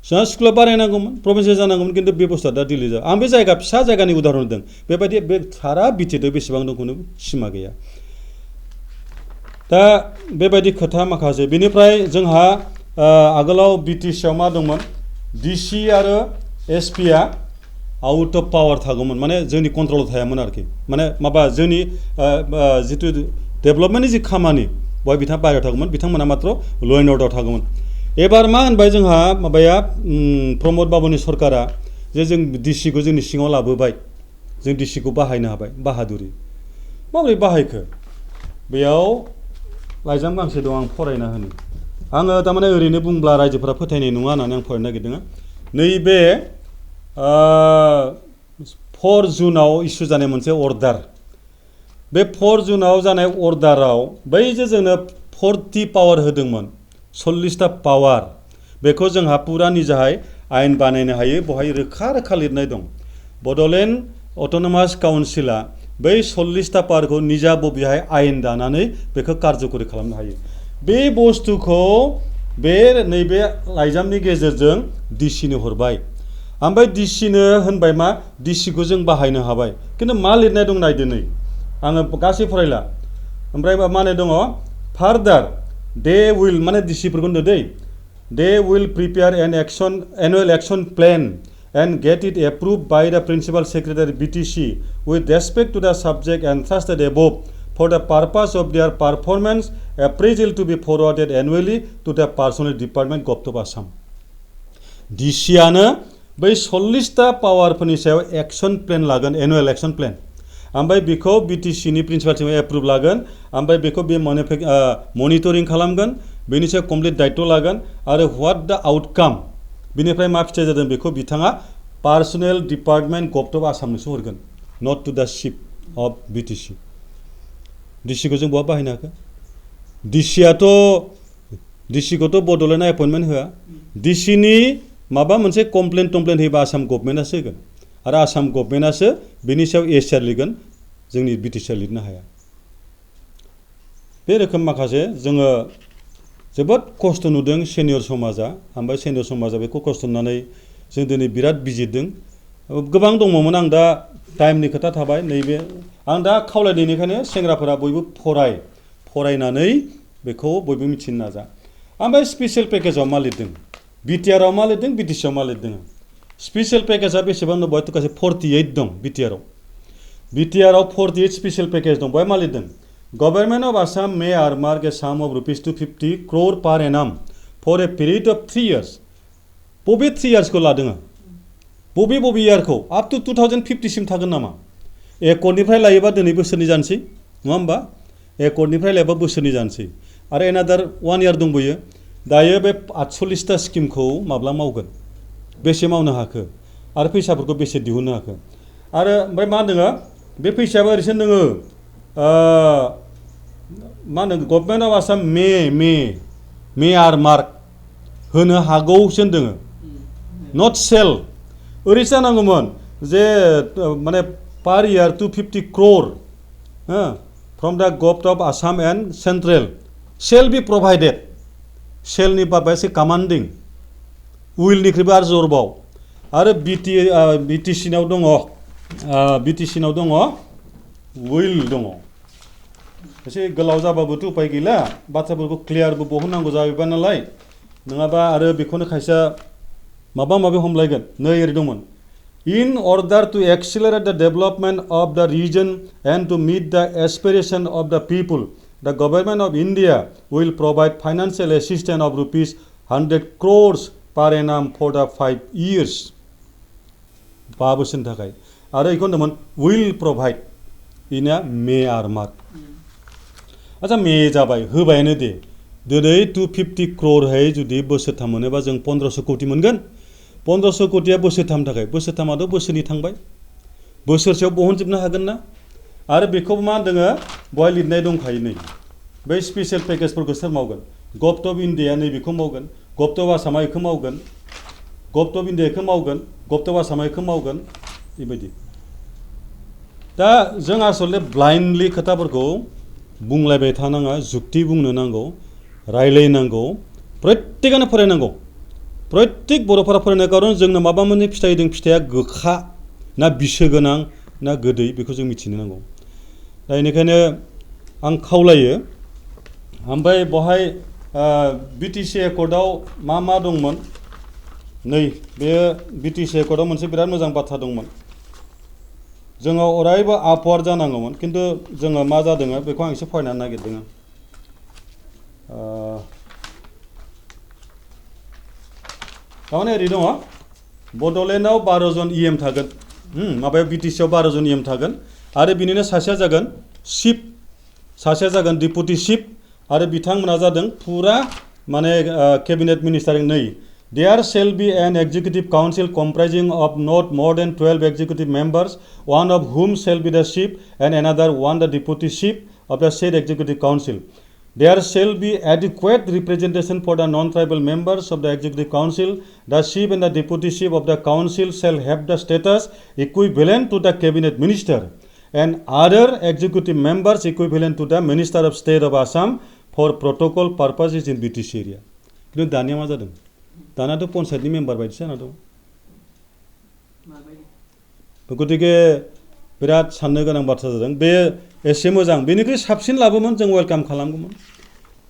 जोंहा स्कुला बारायनांगौमोन प्रभिन्सियेल जानांगौमोन खिन्थु बे बुस्थुआ दा दिल्ली जाबाय आं बे जायगा फिसा जायगानि उदाहरन होदों बेबायदि बे सारा बिटिआर बेसेबां दं खुनु सिमा गैया दा बेबायदि खोथा माखासे बेनिफ्राय जोंहा आगोलाव बिटिसिआव मा दंमोन डिसि आरो एसपिआ आउट अफ पावार थागौमोन माने जोंनि कन्ट्रलाव थायामोन आरोखि माने माबा जोंनि जितु डेभेलपमेन्टनि जि खामानि बहाय बिथाङा बाहेरायाव थागौमोन बिथांमोना मात्र ल' एन्ड अर्डार थागौमोन एबार मा होनबाय जोंहा माबाया प्रमद बाबुनि सरकारा जे जों डिसिखौ जोंनि सिङाव लाबोबाय जों डिसिखौ बाहायनो हाबाय बाहादुरि माबोरै बाहायखो बेयाव लाइजाम गांसे दं आं फरायना होनो आङो थारमाने ओरैनो बुंब्ला रायजोफोरा फोथायनाय नङा होननानै आं फरायनो नागिरदों नैबे 4 जुनाव इसु जानाय मोनसे अर्डार बे 4 जुनाव जानाय अर्डाराव बै जे जोंनो 40 पावार होदोंमोन 40टा पावार बेखौ जोंहा पुरा निजाहाय आयेन बानायनो हायो बहाय रोखा रोखा लिरनाय दं बड'लेण्ड अट'नमास काउन्सिला बै 40टा पावारखौ निजा बबेहाय आयेन दानानै बेखौ कारजकरि खालामनो हायो बे बुस्थुखौ बे नैबे लाइजामनि गेजेरजों डिसिनो हरबाय ओमफ्राय डिसिनो होनबाय मा डिसिखौ जों बाहायनो हाबाय खिन्थु मा लिरनाय दं नायदो नै आङो गासै फरायला ओमफ्राय मा होननाय दङ फार्दार दे उइल माने डिसिफोरखौ होनदो दै they will prepare annual action plan and get it approved by the Principal Secretary BTC with respect to the subject entrusted above for the purpose of their performance appraisal to be forwarded annually to the Personnel Department Government of Assam. DC आनो बै 40टा पावारफोरनि सायाव action plan लागोन annual action plan ओमफ्राय बेखौ BTC नि principal सिम approve लागोन ओमफ्राय बेखौ बे मनिटरिं खालामगोन बेनि सायाव कमप्लिट दायित्व लागोन आरो व्हाट द आउटकाम बिनिफ्राय मा फिथाइ जादों बेखौ बिथाङा पार्सनेल डिपार्टमेन्ट गभर्नमेन्ट अफ आसामनोसो हरगोन नट टु द चिफ अफ बिटिसि डिसिखौ जों बहा बाहायनो हाखो डिसिखौथ' बड'लेण्डआ एपइन्टमेन्ट होआ डिसिनि माबा मोनसे कमप्लेन होयोबा आसाम गभर्नमेन्टआसो होगोन आरो आसाम गभर्नमेन्टआसो बेनि सायाव एसिआर लिरगोन जोंनि बिटिसिआ लिरनो हाया बे रोखोम माखासे जोङो जोबोद खस्थ' नुदों सेनियर समाजा ओमफ्राय सेनियर समाजा बेखौ खस्थ' नुनानै जों दिनै बिराद बिजिरदों गोबां दङमोन आं दा टाइमनि खोथा थाबाय नैबे आं दा खावलायनायनिखायनो सेंग्राफोरा बयबो फरायनानै बेखौ बयबो मिथिनो नाजा ओमफ्राय स्पेसियेल पेकेजाव मा लिरदों बिटिआरआव मा लिरदों बिटिसिआव मा लिरदों स्पेसियेल पेकेजा बेसेबां दं बेवहायथ' गासै 48 दं बिटिआरआव 48 स्पेसियेल पेकेज दं बेवहाय मा लिरदों Government of Assam may earmark a sum of rupees 250 crore per annum for a period of 3 years. बबे 3 years को लादों बबे year को up to 2050 सिम थागोन नामा एकरनिफ्राय लायोबा दिनै बोसोरनि जानोसै नङा होमबा एकरनिफ्राय लायोबा बोसोरनि जानोसै आरो एनादार 1 year दंबोयो दायो बे 48टा स्किमखौ माब्ला मावगोन बेसे मावनो हाखो आरो फैसाफोरखौ बेसे दिहुननो हाखो आरो ओमफ्राय मा होनदों बे फैसायाबो ओरैसो दोङो मा होनो government of Assam may earmark होनो हागौसो दोङो नट सेल ओरैसो जानांगौमोन जे माने per year 250 crore from the government of Assam and central shall be provided सेलनि बाबा एसे कमान्डिं उइलनिख्रुइबो आरो जरबाव आरो बिटिसिनाव दङ उइल दङ एसे गोलाव जाबाबोथ' उपाय गैला बाथ्राफोरखौ क्लियारबो बहननांगौ जाबाय नालाय नङाबा आरो बेखौनो खायसे माबा हमलायगोन नै ओरै दंमोन in order to accelerate the development of the region and to meet the aspiration of the people the government of India will provide financial assistance of rupees 100 crores per annum for the 5 years 5 बोसोरनि थाखाय आरो बेखौ होनदोंमोन will provide in a may earmark अच्छा May जाबाय होबायानो दे दिनै 250 crore जुदि बोसोरथाम मोनोबा जों 1500 कोटी मोनगोन 1500 कोटीया बोसोरथाम थाखाय बोसोरथामाथ' बोसोरनि थांबाय बोसोरसेयाव बहनजोबनो हागोन ना आरो बेखौ मा होनदों बहाय लिरनाय दंखायो नै बै स्पेसियेल पेकेजफोरखौ सोर मावगोन गभर्नमेन्ट अफ इन्डिया नै बेखौ मावगोन गभर्नमेन्ट अफ आसामा बेखौ मावगोन गभर्नमेन्ट अफ इन्डिया बेखौ मावगोन गभर्नमेन्ट अफ आसामा बेखौ मावगोन बेबायदि दा जों आसलते ब्लाइन्डलि खोथाफोरखौ बुंलायबाय थानाङा जुक्ति बुंनो नांगौ रायलायनांगौ प्रत्येकआनो फरायनांगौ प्रत्येक बर'फोरा फरायनाय खारन जोंनो माबा मोनसे फिथाइ दं फिथाइया गोखा ना बिसो गोनां ना गोदै बेखौ जों मिथिनो नांगौ दा बेनिखायनो आं खावलायो ओमफ्राय बहाय बिटिसि एकर्डआव मा दंमोन नै बे बिटिसि एकर्डआव मोनसे बिराद मोजां बाथ्रा दंमोन जोङो अरायबो आपवार्ड जानांगौमोन खिन्थु जोङो मा जादों बेखौ आं एसे फरायनो नागिरदों थारमाने ओरै दङ बड'लेण्डआव 12 जन इएम थागोन माबायाव बिटिसिआव 12 जन इएम थागोन आरो बिनिनो सासेया जागोन चिफ सासेया जागोन डिपुटि चिफ आरो बिथांमोना जादों फुरा माने केबिनेट मिनिस्टार नै There shall be an executive council comprising of not more than 12 executive members, one of whom shall be the chief and another one the deputy chief of the said executive council. There shall be adequate representation for the non-tribal members of the executive council. The chief and the deputy chief of the council shall have the status equivalent to the cabinet minister and other executive members equivalent to the minister of state of Assam for protocol purposes in BTC area. किन्तु दानिया मा जादों दानाथ' पन्सायतनि member बायदिसो जाना दं गतिके बिराद साननो गोनां बाथ्रा जादों बे एसे मोजां बेनिख्रुइ साबसिन लाबोमोन जों वेलकाम खालामगौमोन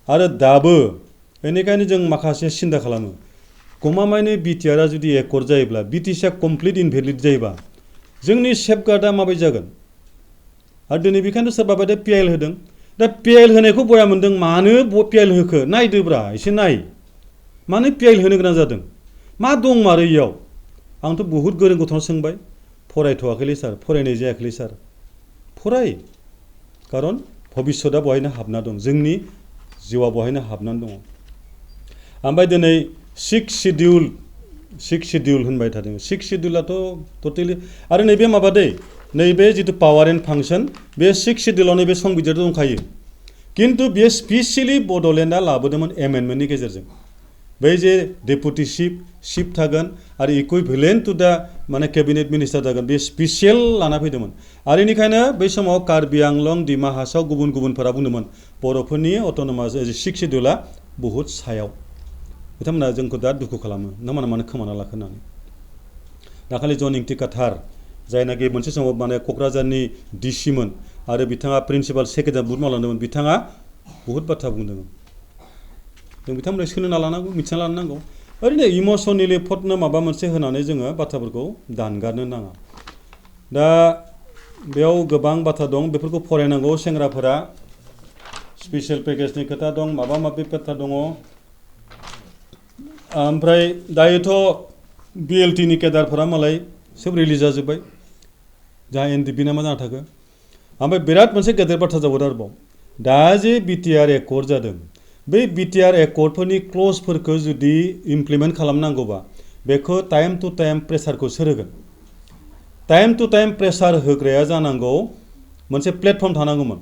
आरो दाबो बेनिखायनो जों माखासे सिन्था खालामो गमामायनि बिटिआरआ जुदि एकर्ड जायोब्ला बिटिसिआ कमप्लिट इनभेलिड जायोबा जोंनि सेफगार्डआ माबायदि जागोन आरो दिनै बेखायनो सोरबा बायदि पिएल होदों दा पिएल होनायखौ बया मोनदों मानो पिएल होखो नायदोब्रा एसे नाय मानो पिएल होनो गोनां जादों मा दं मारो इयाव आंथ' बहुद गोरों गथ'नाव सोंबाय फरायथ'वाखैलै सार फरायनाय जायाखैलै सार फराय खारन भबिष्यतआ बहायनो हाबना दं जोंनि जिउआ बहायनो हाबनानै दङ ओमफ्राय दिनै सिक्स शिडिउल होनबाय थादों सिक्स शिडिउलाथ' टटेलि आरो नैबे माबा दै नैबे जितु पावार एन्ड फांसन बे सिक्स शिडिउलाव नैबे संबिजिराव दंखायो किन्तु बेयो स्पेसियेलि बड'लेण्डआ लाबोदोंमोन एमेन्डमेन्टनि गेजेरजों बै जे डेपुटि चिफ थागोन आरो इकुइभेलेन्ट टु दा माने केबिनेट मिनिस्टार जागोन बे स्पेसियेल लाना फैदोंमोन आरो बेनिखायनो बै समाव कार्बि आंलं डिमा हासाव गुबुनफोरा बुंदोंमोन बर'फोरनि अट'नमास सिक्स शिडिउला बहुद सायाव बिथांमोना जोंखौ दा दुखु खालामो नोंथांमोना मानो खोमाना लाखो होननानै दाखालि जन इंटिकाथार जायनाखि मोनसे समाव माने क'क्राझारनि डिसिमोन आरो बिथाङा प्रिन्सिपाल सेक्रेटारि बुहुत मावलांदोंमोन बिथाङा बहुद बाथ्रा बुंदोंमोन जों बिथांमोनखौ सोलोंना लानांगौ मिथिना लानांगौ ओरैनो इमसनेलि फटनो माबा मोनसे होनानै जोङो बाथ्राफोरखौ दानगारनो नाङा दा बेयाव गोबां बाथ्रा दं बेफोरखौ फरायनांगौ सेंग्राफोरा स्पेसियेल पेकेजनि खोथा दं माबा माबि बाथ्रा दङ ओमफ्राय दायोथ' बिएलटिनि केडारफोरा मालाय सोब रिलिज जाजोब्बाय जाहा एनडिपि ना मा जाना थाखो ओमफ्राय बिराद मोनसे गेदेर बाथ्रा जाबावदों आरोबाव दा जे बिटिआर एकर्ड जादों बै बिटिआर एकर्डफोरनि क्लजफोरखौ जुदि इमप्लिमेन्ट खालामनांगौबा बेखौ टाइम टु टाइम प्रेसारखौ सोर होगोन टाइम टु टाइम प्रेसार होग्राया जानांगौ मोनसे प्लेटफर्म थानांगौमोन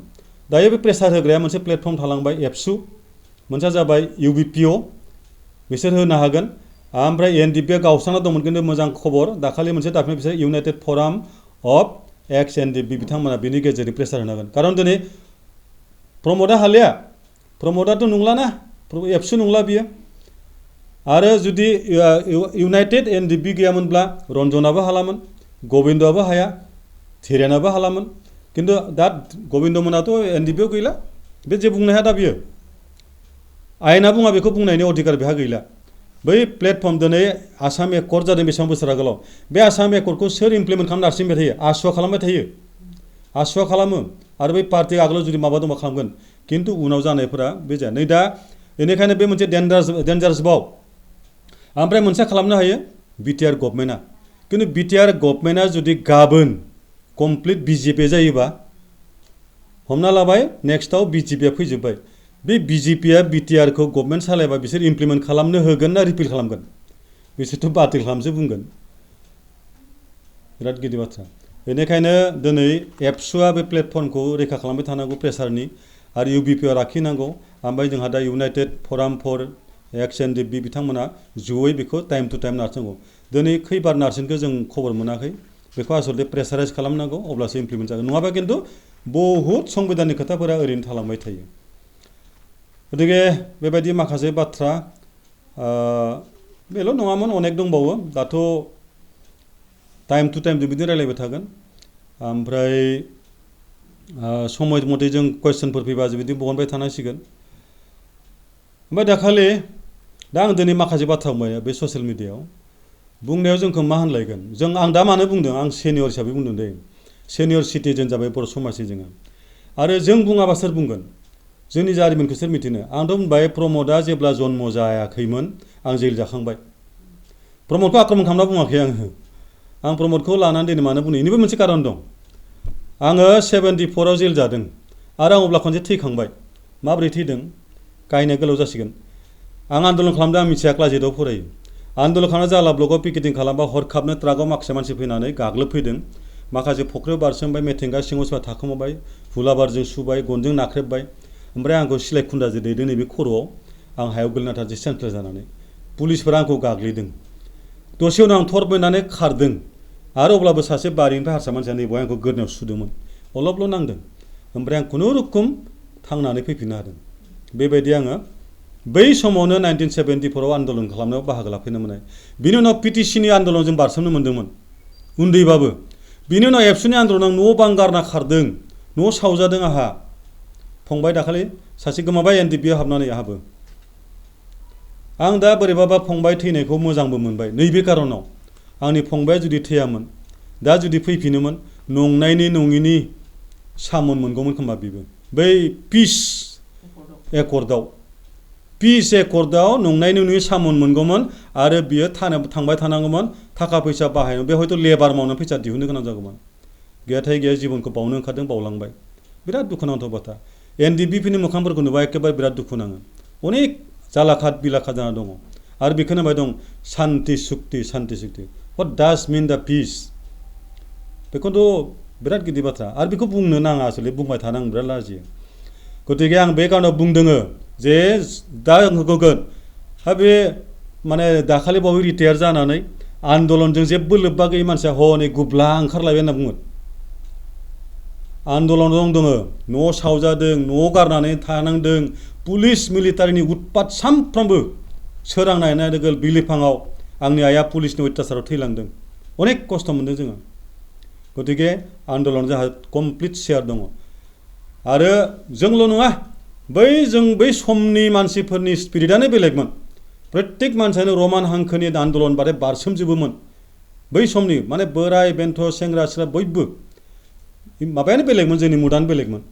दायो बे प्रेसार होग्राया मोनसे प्लेटफर्म थालांबाय एबसु मोनसेया जाबाय इउबिपिअ बिसोर होनो हागोन ओमफ्राय एनडिपिआ गावस्राना दंमोन खिन्थु मोजां खबर दाखालि मोनसे दाफिनाय बिसोर इउनाइटेड फराम अफ एक्स एनडिपि बिथांमोना बिनि गेजेरजों प्रेसार होनो हागोन खारन दिनै प्रमदआ हालिया प्रमदआथ' नंलाना एबसु नंला बियो आरो जुदि इउनाइटेड एनडिपि गैयामोनब्ला रन्जनाबो हालामोन गबिन्दआबो हाया थिरेनाबो हालामोन खिन्थु दा गबिन्दमोनाथ' एनडिपिआव गैला बे जे बुंनो हाया दा बियो आयेना बुङा बेखौ बुंनायनि अधिकार बेहा गैला बै प्लेटफर्म दिनै आसाम एकर्ड जादों बेसेबां बोसोर आगोलाव बे आसाम एकर्डखौ सोर इमप्लिमेन्ट खालामनो नारसिनबाय थायो आसुआ खालामबाय थायो आसुआ खालामो आरो बै पार्टिया आगोलाव जुदि माबा दंबा खालामगोन किन्तु उनाव जानायफोरा बे जाया नै दा बेनिखायनो बे मोनसे डेन्जारास बाव ओमफ्राय मोनसे खालामनो हायो बिटिआर गभर्नमेन्टआ किन्तु बिटिआर गभर्नमेन्टआ जुदि गाबोन कमप्लिट बिजेपि जायोबा हमना लाबाय नेक्स्टआव बिजेपिआ फैजोब्बाय बे बिजेपिआ बिटिआरखौ गभर्नमेन्ट सालायबा बिसोर इमप्लिमेन्ट खालामनो होगोन ना रिपिल खालामगोन बिसोरथ' बातिल खालामसो बुंगोन बिराद गिदिर बाथ्रा बेनिखायनो दिनै एबसुआ बे प्लेटफर्मखौ रैखा खालामबाय थानांगौ प्रेसारनि आरो इउबिपिआ लाखिनांगौ ओमफ्राय जोंहा दा इउनाइटेड फराम फर एक्स एनडिपि बिथांमोना जयै बेखौ टाइम टु टाइम नारसिननांगौ दिनै खैबार नारसिनखौ जों खबर मोनाखै बेखौ आसलते प्रेसाराइज खालामनांगौ अब्लासो इमप्लिमेन्ट जागोन नङाबा किन्तु बहुद संबिधाननि खोथाफोरा ओरैनो थालांबाय थायो गतिके बेबायदि माखासे बाथ्रा बेल' नङामोन अनेक दंबावो दाथ' टाइम टु टाइम जों बिदिनो रायलायबाय थागोन ओमफ्राय समय मथे जों कुइसनफोर फैबा जों बिदि बहनबाय थानांसिगोन ओमफ्राय दाखालि दा आं दिनै माखासे बाथ्रा बुंबाय बे ससियेल मिडियायाव बुंनायाव जोंखौ मा होनलायगोन आं दा मानो बुंदों आं सेनियर हिसाबै बुंदों दे सेनियर सिटिजेन जाबाय बर' समाजनि जोङो आरो जों बुङाबा सोर बुंगोन जोंनि जारिमिनखौ सोर मिथिनो आंथ' बुंबाय प्रमदआ जेब्ला जन्म जायाखैमोन आं जेल जाखांबाय प्रमदखौ आक्रमन खालामना बुङाखै आं प्रमदखौ लानानै दिनै मानो बुंनो बेनिबो मोनसे कारन दं आङो 74आव जेल जादों आरो आं अब्ला खनसे थैखांबाय माबोरै थैदों गायनाय गोलाव जासिगोन आं आन्दलन खालामदों आं मिथिया क्लास 8आव फरायो आन्दलन खालामना जाला ब्लकआव पिकेटिं खालामबा हरखाबनो ट्राकआव माखासे मानसि फैनानै गाग्लोबफैदों माखासे फख्रियाव बारसोमबाय मेथेंगा सिङाव सोरबा थाखोमाबाय हुलाबारजों सुबाय गनजों नाख्रेबबाय ओमफ्राय आंखौ सिलाइ खुन्दाजों दैदों नैबे खर'आव आं हायाव गोलैना थादों सेन्ट्रेल जानानै पुलिसफोरा आंखौ गाग्लिदों दसे उनाव आं थर बायनानै खारदों आरो अब्लाबो सासे बारिनिफ्राय हारसा मानसिया नैबाव आंखौ गोदोनायाव सुदोंमोन अलपल' नांदों ओमफ्राय आं खुनुरुखुम थांनानै फैफिननो हादों बेबायदि आङो बै समावनो 1974आव आन्दलन खालामनायाव बाहागो लाफैनो मोननाय बिनि उनाव पिटिसिनि आन्दलनजों बारसोमनो मोन्दोंमोन उन्दैबाबो बिनि उनाव एबसुनि आन्दलनाव न' बां गारना खारदों न' सावजादों आंहा फंबाय दाखालि सासे गोमाबाय NDP आव हाबनानै आहाबो आं दा बोरैबाबा फंबाय थैनायखौ मोजांबो मोनबाय नैबे कारनाव आंनि फंबाया जुदि थैयामोन दा जुदि फैफिनोमोन नंनायनि नङिनि सामोन मोनगौमोन खोमा बेबो बै पिस एकर्डआव नंनायनि नङि सामोन मोनगौमोन आरो बियो थांबाय थानांगौमोन थाखा फैसा बाहायनो बे हयथ' लेबार मावनो फैसा दिहुननो गोनां जागौमोन गैयाथाय गैया जिबनखौ बावनो ओंखारदों बावलांबाय बिराद दुखुनांथाव बाथ्रा NDPनि मोखांफोरखौ नुबा एखेबारे बिराद दुखु नाङो अनेक जालाखाद बिलाखाद जाना दङ आरो बेखौनो होनबाय दं शान्ति सुक्ति व्हाट डाज मिन दा पिस बेखौथ' बिराद गिदिर बाथ्रा आरो बेखौ बुंनो नाङा आसले बुंबाय थानो आं बिराद लाजियो गतिके आं बे कारनाव बुंदोङो जे दा होगोन बे माने दाखालि बावै रिटायार जानानै आन्दलनजों जेबो लोब्बा गैयै मानसिया हनै गुब्ला ओंखारलायबाय होनना बुङो आन्दलनाव दङ न' सावजादों न' गारनानै थानांदों पुलिस मिलिटारिनि उत्पात सानफ्रामबो सोरांनाय लोगो बिलिफाङाव आंनि आइया पुलिसनि अत्याचाराव थैलांदों अनेक खस्थ' मोनदों जोङो गतिके आन्दलन जोंहा कमप्लिट शेयार दङ आरो जोंल' नङा बै समनि मानसिफोरनि स्पिरिटआनो बेलेगमोन प्रत्येक मानसियानो रमान हांखोनि आन्दलन बादै बारसोमजोबोमोन बै समनि माने बोराय बेन्थ सेंग्रा सिख्ला बयबो माबायानो बेलेगमोन जोंनि मुदानो बेलेगमोन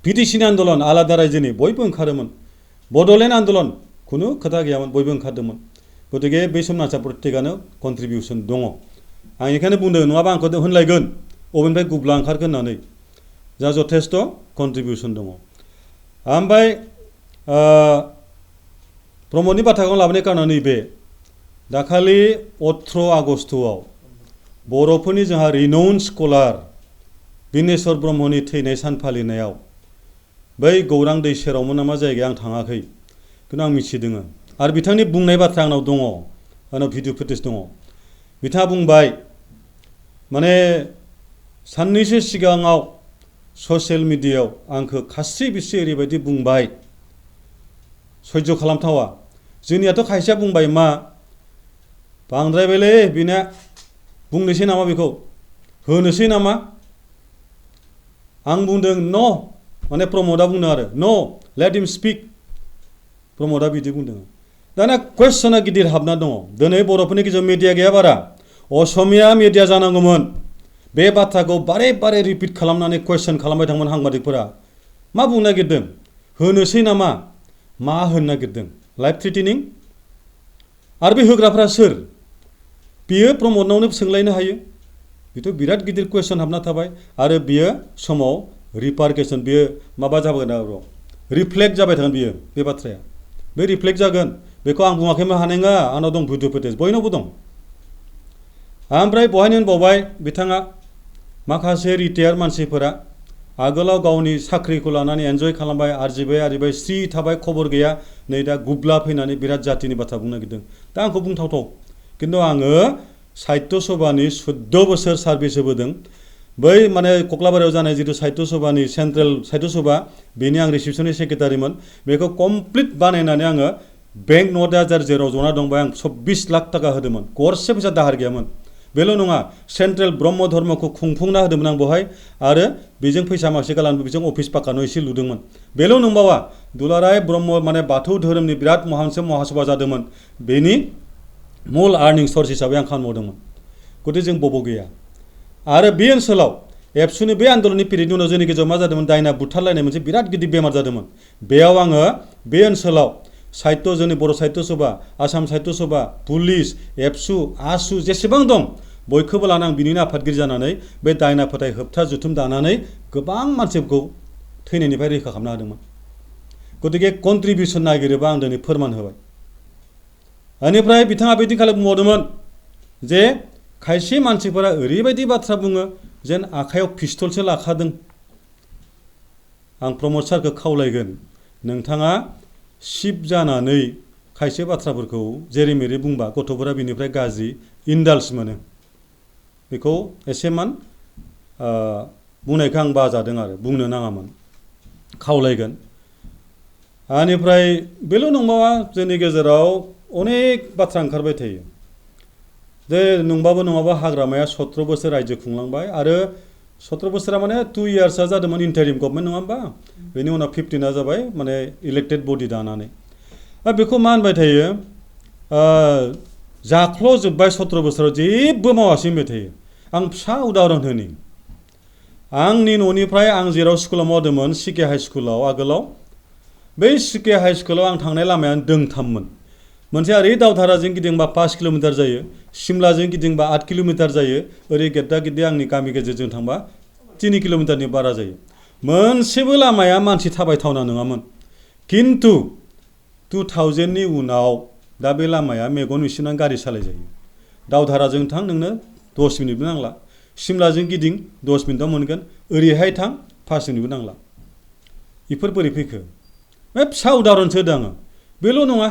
पिटिसिनि आन्दलन आलादा रायजोनि बयबो ओंखारोमोन बड'लेण्ड आन्दलन खुनु खोथा गैयामोन बयबो ओंखारदोंमोन गतिके बै समनि मानसिया प्रत्येकआनो कन्ट्रिबिउसन दङ आं बेखायनो बुंदों नङाबा आंखौ होनलायगोन अबेनिफ्राय गुब्ला ओंखारगोन होननानै जा जथेस्थ' कन्ट्रिबिउसन दङ ओमफ्राय प्रमदनि बाथ्राखौ लाबोनाय कारना नैबे दाखालि 18 आगस्तआव बर'फोरनि जोंहा रिनाउन्ड स्कलार बिनेश्वर ब्रह्मनि थैनाय सान फालिनायाव बै गौरां दै सेरावमोन नामा जायगाया आं थाङाखै खिन्थु आं मिथिदों आरो बिथांनि बुंनाय बाथ्रा आंनाव दङ आंनाव भिडिअ फुटेज दङ बिथाङा बुंबाय माने साननैसो सिगाङाव ससियेल मिडियायाव आंखौ खास्रि बिस्रि ओरैबायदि बुंबाय सयज' खालामथावा जोंनियाथ' खायसेया बुंबाय मा बांद्रायबायलै बिना बुंनोसै नामा बेखौ होनोसै नामा आं बुंदों न' माने प्रमदआ बुंदों आरो न' लेट हिम स्पिक प्रमदआ बिदि बुंदों दाना कुवेसना गिदिर हाबना दङ दिनै बर'फोरनि गेजेराव मिडिया गैया बारा असमिया मिडिया जानांगौमोन बे बाथ्राखौ बारे बारे रिपिट खालामनानै कुवेसन खालामबाय थांमोन साংবাদিকफोरा मा बुंनो नागिरदों होनोसै नामा मा होननो नागिरदों लाइफ थ्रेटेनिं आरो बे होग्राफोरा सोर बियो प्रमदनावनो सोंलायनो हायो बेथ' बिराद गिदिर कुवेसन हाबना थाबाय आरो बियो समाव रिपारकेसन बियो माबा जागोन आरो रिफ्लेक्ट जाबाय थागोन बियो बे बाथ्राया बे रिफ्लेक्ट जागोन बेखौ आं बुङाखैमोन हानाय नङा आंनाव दं भिडिअ फुटेज बयनावबो दं ओमफ्राय बहायनो होनबावबाय बिथाङा माखासे रिटायार मानसिफोरा आगोलाव गावनि साख्रिखौ लानानै एन्जय खालामबाय आरजिबाय स्रि थाबाय खबर गैया नै दा गुब्ला फैनानै बिराद जातिनि बाथ्रा बुंनो नागिरदों दा आंखौ बुंथावथाव खिन्थु आङो साहित्य सभानि 14 बोसोर सार्भिस होबोदों बै माने कक्लाबारियाव जानाय जितु साहित्य सभानि सेन्ट्रेल साहित्य सभा बेनि आं रिसेपसननि सेक्रेटारिमोन बेखौ कमप्लिट बानायनानै आङो बेंक 9,000 जेराव जना दंबाय आं 24 लाख थाखा होदोंमोन गरसे फैसा दाहार गैयामोन बेल' नङा सेन्ट्रेल ब्रह्म धर्मखौ खुंफुंना होदोंमोन आं बेवहाय आरो बेजों फैसा माखासे गालांनो बेजों अफिस पाक्कानो एसे लुदोंमोन बेल' नंबावा दुलाराय ब्रह्म माने बाथौ धोरोमनि बिराद मोनसे महासभा जादोंमोन बेनि मुल आर्निं सर्स हिसाबै आं खामानि मावदोंमोन गथिखे जों बबाव गैया आरो बे ओनसोलाव एबसुनि बे आन्दलननि पिरियडनि उनाव जोंनि गेजेराव मा जादोंमोन दायना बुथारलायनाय मोनसे बिराद गिदिर बेमार जादोंमोन बेयाव आङो बे ओनसोलाव साहित्य जोंनि बर' साहित्य सभा आसाम साहित्य सभा पुलिस एबसु आसु जेसेबां दं बयखौबो लाना आं बिनिनो आफादगिरि जानानै बे दायना फोथाय होबथा जुथुम दानानै गोबां मानसिफोरखौ थैनायनिफ्राय रैखा खालामनो हादोंमोन गतिके कन्ट्रिबिउसन नागिरोबा आं दिनै फोरमान होबाय बेनिफ्राय बिथाङा बिदि खालि बुंबावदोंमोन जे खायसे मानसिफोरा ओरैबायदि बाथ्रा बुङो जेन आखायाव पिस्तलसो लाखादों आं प्रमद सारखौ खावलायगोन नोंथाङा सिप जानानै खायसे बाथ्राफोरखौ जेरै मेरै बुंबा गथ'फोरा बिनिफ्राय गाज्रि इन्डाल्स मोनो बेखौ एसेमान बुंनायखौ आं बाजादों आरो बुंनो नाङामोन खावलायगोन बेनिफ्राय बेल' नंबावा जोंनि गेजेराव अनेक बाथ्रा ओंखारबाय थायो जे नंबाबो नङाबा हाग्रामाया 17 बोसोर रायजो खुंलांबाय आरो 17 बोसोरा माने 2 इयार्सआ जादोंमोन इन्टारिम गभर्नमेन्ट नङा होमबा बेनि उनाव 15 जाबाय माने इलेक्टेड बडि दानानै बेखौ मा होनबाय थायो जाख्ल'जोब्बाय 17 बोसोराव जेबो मावासै होनबाय थायो आं फिसा उदाहरन होनि आंनि न'निफ्राय आं जेराव स्कुलाव मावदोंमोन सिके हाइ स्कुलाव आगोलाव बै सिके हाइ स्कुलाव आं थांनाय लामायानो दोंथाममोन मोनसे ओरै दावधाराजों गिदिंबा 5 किल'मिटार जायो सिमलाजों गिदिंबा 8 किल'मिटार जायो ओरै गेद्दा गिद्दि आंनि गामि गेजेरजों थांबा 3 किल'मिटारनि बारा जायो मोनसेबो लामाया मानसि थाबायथावना नङामोन खिन्थु 2000 नि उनाव दा बे लामाया मेगन नुसिनानै गारि सालायजायो दावधाराजों थां नोंनो 10 मिनिटबो नांला सिमलाजों गिदिं 10 मिनिटाव मोनगोन ओरैहाय थां 5 मिनिटबो नांला बेफोर बोरै फैखो बे फिसा उदाहरनसो होदों आङो बेल' नङा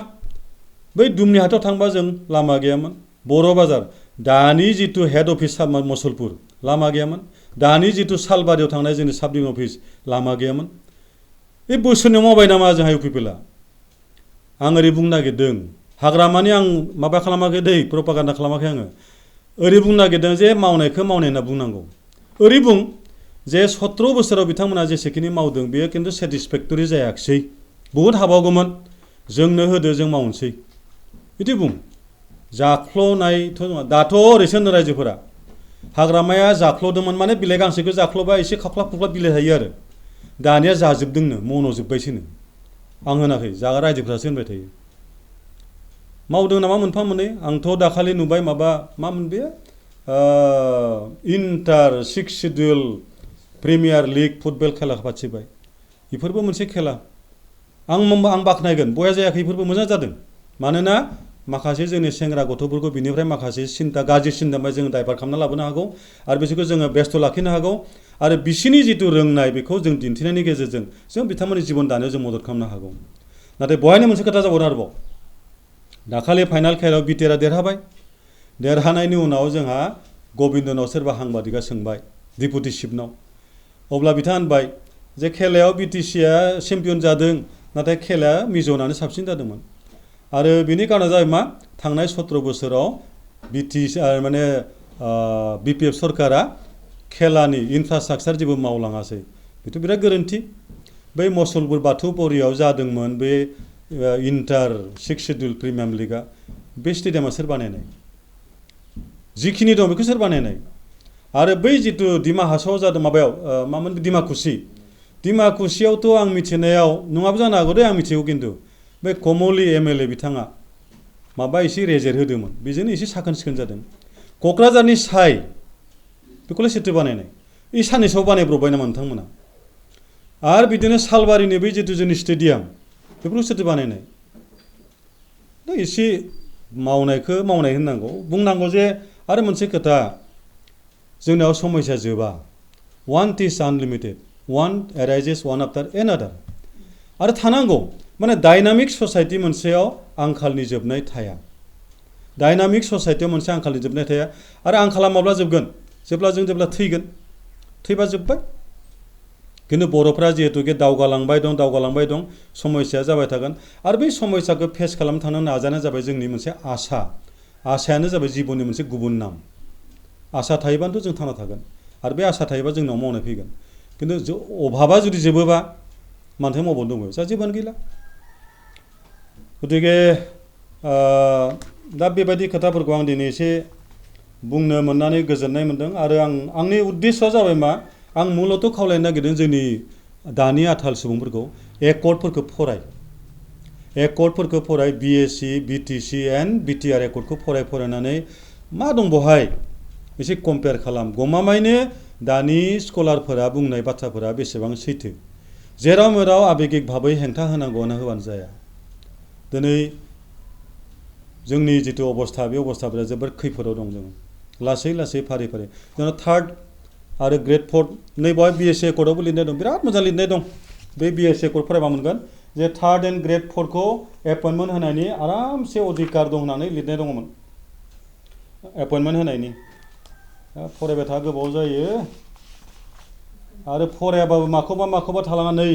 बै दुमनि हाथाव थांबा जों लामा गैयामोन बर' बाजार दानि जितु हेड अफिस मसलपुर लामा गैयामोन दानि जितु सालबारियाव थांनाय जोंनि साब डिभिजन अफिस लामा गैयामोन बे बोसोरनियाव मावबाय नामा जोंहा इउ पि पि एल आ आं ओरै बुंनो नागिरदों हाग्रामानि आं माबा खालामाखै दै प्रपागान्दा खालामाखै आङो ओरै बुंनो नागिरदों जे मावनायखौ मावनाय होनना बुंनांगौ ओरै बुं जे 17 बोसोराव बिथांमोना जेसेखिनि मावदों बेयो खिन्थु सेटिसफेक्टरि जायाखिसै बहुद हाबावगौमोन जोंनो होदो जों मावनोसै बिदि बुं जाख्ल'नायथ' नङा दाथ' ओरैसो होनो रायजोफोरा हाग्रामाया जाख्ल'दोंमोन माने बिलाइ गांसेखौ जाख्ल'बा एसे खाख्लाब खुख्लाब बिलाइ थायो आरो दानिया जाजोबदोंनो मन'जोब्बायसोनो आं होनाखै जाग्रा रायजोफ्रासो होनबाय थायो मावदों नामा मोनफा मोननै आंथ' दाखालि नुबाय मामोन बे inter 6 schedule premier league football खेला फाथिबाय बेफोरबो मोनसे खेला आं बाख्नायगोन बया जायाखै बेफोरबो मोजां जादों मानोना माखासे जोंनि सेंग्रा गथ'फोरखौ बिनिफ्राय माखासे सिन्था गाज्रि सिन्तानिफ्राय जोङो डाइभार्ट खालामना लाबोनो हागौ आरो बिसोरखौ जोङो बेस्थ' लाखिनो हागौ आरो बिसिनि जितु रोंनाय बेखौ जों दिन्थिनायनि गेजेरजों जों बिथांमोननि जिबन दानायाव जों मदद खालामनो हागौ नाथाय बहायनो मोनसे खोथा जाबावदों आरोबाव दाखालि फाइनाल खेलायाव बिटिआरआ देरहाबाय देरहानायनि उनाव जोंहा गबिन्दनाव सोरबा साংबादिका सोंबाय डिपुटि चिफनाव अब्ला बिथाङा होनबाय जे खेलायाव बिटिसिआ चेम्पियन जादों नाथाय खेलाया मिज'नानो साबसिन जादोंमोन आरो बेनि कारना जाबाय मा थांनाय 17 बोसोराव माने बिपिएफ सरकारा खेलानि इनफ्रास्ट्राक्चार जेबो मावलाङासै बेथ' बिराद गोरोन्थि बै मसलपुर बाथौपरियाव जादोंमोन बे इन्टार 6 सिडिउल प्रिमियाम लिगआ बे स्टेडियामा सोर बानायनाय जिखिनि दं बेखौ सोर बानायनाय आरो बै जितु डिमा हासावआव जादों माबायाव मामोन डिमाकुसियावथ' आं मिथिनायाव नङाबो जानो हागौ दे आं मिथिगौ खिन्थु बे कमलि एमएलए बिथाङा माबा एसे रेजेर होदोंमोन बेजोंनो एसे साखोन सिखोन जादों क'क्राझारनि साइ बेखौलाय सोरथो बानायनाय बे साननैसोआव बानायब्रबबाय नामा नोंथांमोना आरो बिदिनो सालबारिनि बै जितु जोंनि स्टेडियाम बेफोरखौ सोरथो बानायनाय दा एसे मावनायखौ मावनाय होननांगौ बुंनांगौ जे आरो मोनसे खोथा जोंनाव समस्या जोबा one is unlimited one arises one after another आरो थानांगौ माने डायनामिक ससाइटि मोनसेयाव आंखालनि जोबनाय थाया डायनामिक ससाइटियाव मोनसे आंखालनि जोबनाय थाया आरो आंखाला माब्ला जोबगोन जेब्ला थैगोन थैबा जोब्बाय खिन्थु बर'फ्रा जिहेतुके दावगालांबाय दं समस्याया जाबाय थागोन आरो बै समस्याखौ फेस खालामनो थांनो नाजानाया जाबाय जोंनि मोनसे आसायानो जाबाय जिबननि मोनसे गुबुन नाम आसा थायोबानोथ' जों थांना थागोन आरो बे आसा थायोबा जोंनाव मावनाय फैगोन खिन्थु अभाबा जुदि जोबोबा मानोथो मावबावनो दंबावो जा जेबोआनो गैला गतिके दा बेबायदि खोथाफोरखौ आं दिनै एसे बुंनो मोननानै गोजोननाय मोनदों आरो आंनि उद्देश्यआ जाबाय मा आं मुलत' खावलायनो नागिरदों जोंनि दानि आथाल सुबुंफोरखौ एकर्डफोरखौ फराय बिएससि बिटिसि एन्ड बिटिआर एकर्डखौ फरायनानै मा दं बहाय एसे कम्पेयार खालाम गमामायैनो दानि स्कलारफोरा बुंनाय बाथ्राफोरा बेसेबां सैथो जेराव मेराव आबेगिक भाबै हेंथा होनांगौ होनना होबानो जाया दिनै जोंनि जिथु अबस्था बे अबस्थाफोरा जोबोद खैफोदाव दं जों लासै लासै फारि जोंना थार्ड आरो ग्रेड 4 नै बेवहाय बिएससि एकर्डआवबो लिरनाय दं बिराद मोजां लिरनाय दं बे बिएससि एकर्ड फरायबा मोनगोन जे थार्ड एन्ड ग्रेड 4 खौ एपइन्टमेन्ट होनायनि आरामसे अधिकार दं होननानै लिरनाय दङमोन एपइन्टमेन्ट होनायनि फरायबाय था गोबाव जायो आरो फरायाबाबो माखौबा थालाङा नै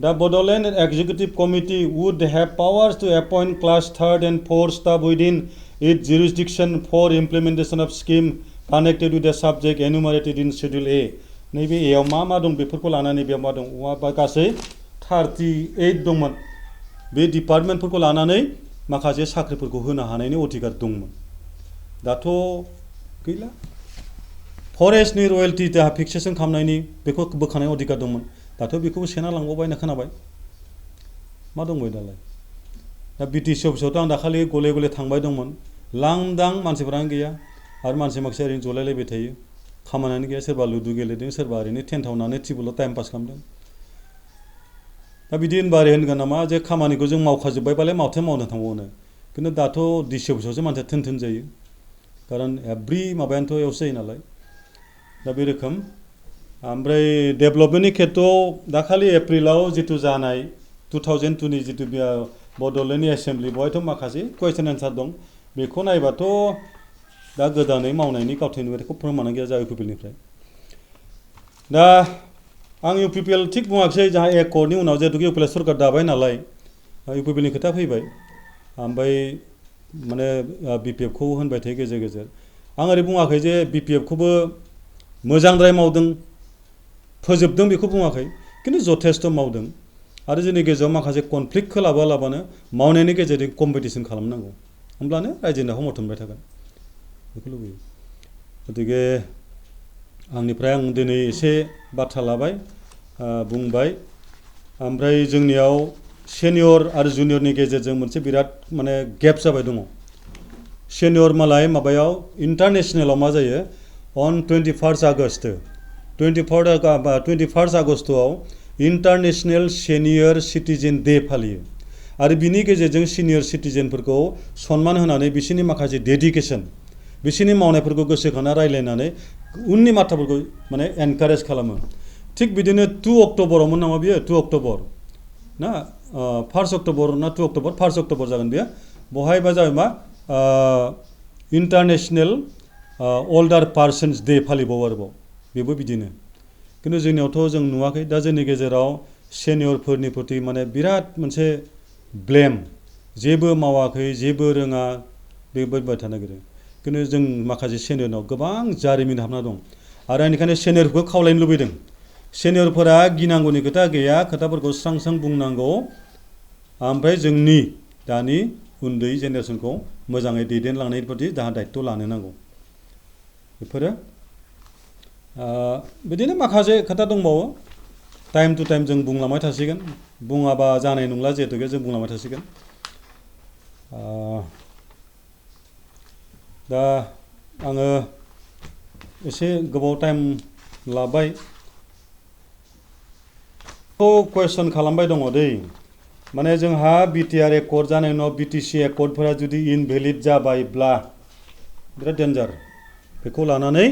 The Bodoland Executive Committee would have powers to appoint class 3rd and 4th staff within its jurisdiction for implementation of scheme connected with the subject enumerated in Schedule A. नैबे एआव मा दं बेफोरखौ लानानै बेयाव मा दं गासै 38 दंमोन बे डिपार्टमेन्टफोरखौ लानानै माखासे साख्रिफोरखौ होनो हानायनि अधिकार दंमोन दाथ' गैला फरेस्टनि रयेल्टी दा फिक्सेसन खालामनायनि बेखौ बोखानाय अधिकार दंमोन दाथ' बेखौबो सेना लांबावबाय होनना खोनाबाय मा दंबाय दालाय दा बिटिसि अफिसावथ' आं दाखालि गले गले थांबाय दंमोन लांदां मानसिफोरानो गैया आरो मानसि माखासे ओरैनो जलायलायबाय थायो खामानियानो गैया सोरबा लुदु गेलेदों सोरबा ओरैनो टेन्टावनानै टेबोलाव टाइम पास खालामदों दा बिदि होनबा ओरै होनगोन नामा जे खामानिखौ जों मावखाजोब्बायबालाय माथो मावनो थांबावनो खिन्थु दाथ' डिसि अफिसावसो मानसिया थोन जायो खारन एभ्रि माबायानोथ' एवसो जायो नालाय दा बे रोखोम ओमफ्राय डेभेलपमेन्टनि खेत्रआव दाखालि एप्रिलाव जितु जानाय 2002 नि जितु बड'लेण्डनि एसेम्बलि बेवहायथ' माखासे कुइसन एन्सार दं बेखौ नायबाथ' दा गोदानै मावनायनि गावथायनि नुथायखौ फोरमान गैया जा इउपिपिएलनिफ्राय दा आं इउपिपिएल थिग बुङाखै जाहा एकर्डनि उनाव जिहेतु इउपिपिएल सरकार दाबाय नालाय इउपिपिएलनि खोथा फैबाय ओमफ्राय माने बिपिएफखौ होनबाय थायो गेजेर गेजेर आं ओरै बुङाखै जे बिपिएफखौबो मोजांद्राय मावदों फोजोबदों बेखौ बुङाखै खिन्थु जथेस्थ मावदों आरो जोंनि गेजेराव माखासे कनफ्लिक्टखौ लाबालाबानो मावनायनि गेजेरजों कम्पिटिसन खालामनांगौ होमब्लानो रायजोनि हाखौ मदद मोनबाय थागोन बेखौ लुबैयो गतिके आंनिफ्राय आं दिनै एसे बाथ्रा लाबाय बुंबाय ओमफ्राय जोंनियाव सेनियर आरो जुनियरनि गेजेरजों मोनसे बिराद माने गेप जाबाय दङ सेनियर मालाय माबायाव इन्टारनेशनेलाव मा जायो on 21st August 21st आगस्तआव इन्टारनेशनेल सेनियर सिटिजेन डे फालियो आरो बिनि गेजेरजों सिनियर सिटिजेनफोरखौ सन्मान होनानै बिसोरनि माखासे डेडिकेसन बिसोरनि मावनायफोरखौ गोसोखांना रायलायनानै उननि माथाफोरखौ माने एनकारेज खालामो थिग बिदिनो 2 अक्ट'बरावमोन नामा बियो 2 अक्ट'बर ना 1 अक्ट'बर ना 2 अक्ट'बर 1 अक्ट'बर जागोन बियो बहायबा जाबाय मा इन्टारनेशनेल अल्डार पार्सन्स डे फालिबावो आरोबाव बेबो बिदिनो खिन्थु जोंनियावथ' जों नुवाखै दा जोंनि गेजेराव सेनियरफोरनि प्रति माने बिराद मोनसे ब्लेम जेबो मावाखै जेबो रोङा बेबायदि थानो नागिरो खिन्थु जों माखासे सेनियरनाव गोबां जारिमिन हाबना दं आरो बेनिखायनो सेनियरखौ खावलायनो लुबैदों सेनियरफोरा गिनांगौनि खोथा गैया खोथाफोरखौ स्रां बुंनांगौ ओमफ्राय जोंनि दानि उन्दै जेनेरेसनखौ मोजाङै दैदेनलांनायनि प्रति जाहा दायित्व लानो नांगौ बेफोरो बिदिनो माखासे खोथा दंबावो टाइम टु टाइम जों बुंलांबाय थासिगोन बुङाबा जानाय नंला जिहेतु जों बुंलांबाय थासिगोन दा आङो एसे गोबाव टाइम लाबाय कुइसन खालामबाय दङ दै माने जोंहा बिटिआर एकर्ड जानायनि उनाव बिटिसि एकर्डफोरा जुदि इनभेलिड जाबायब्ला बिराद डेन्जार बेखौ लानानै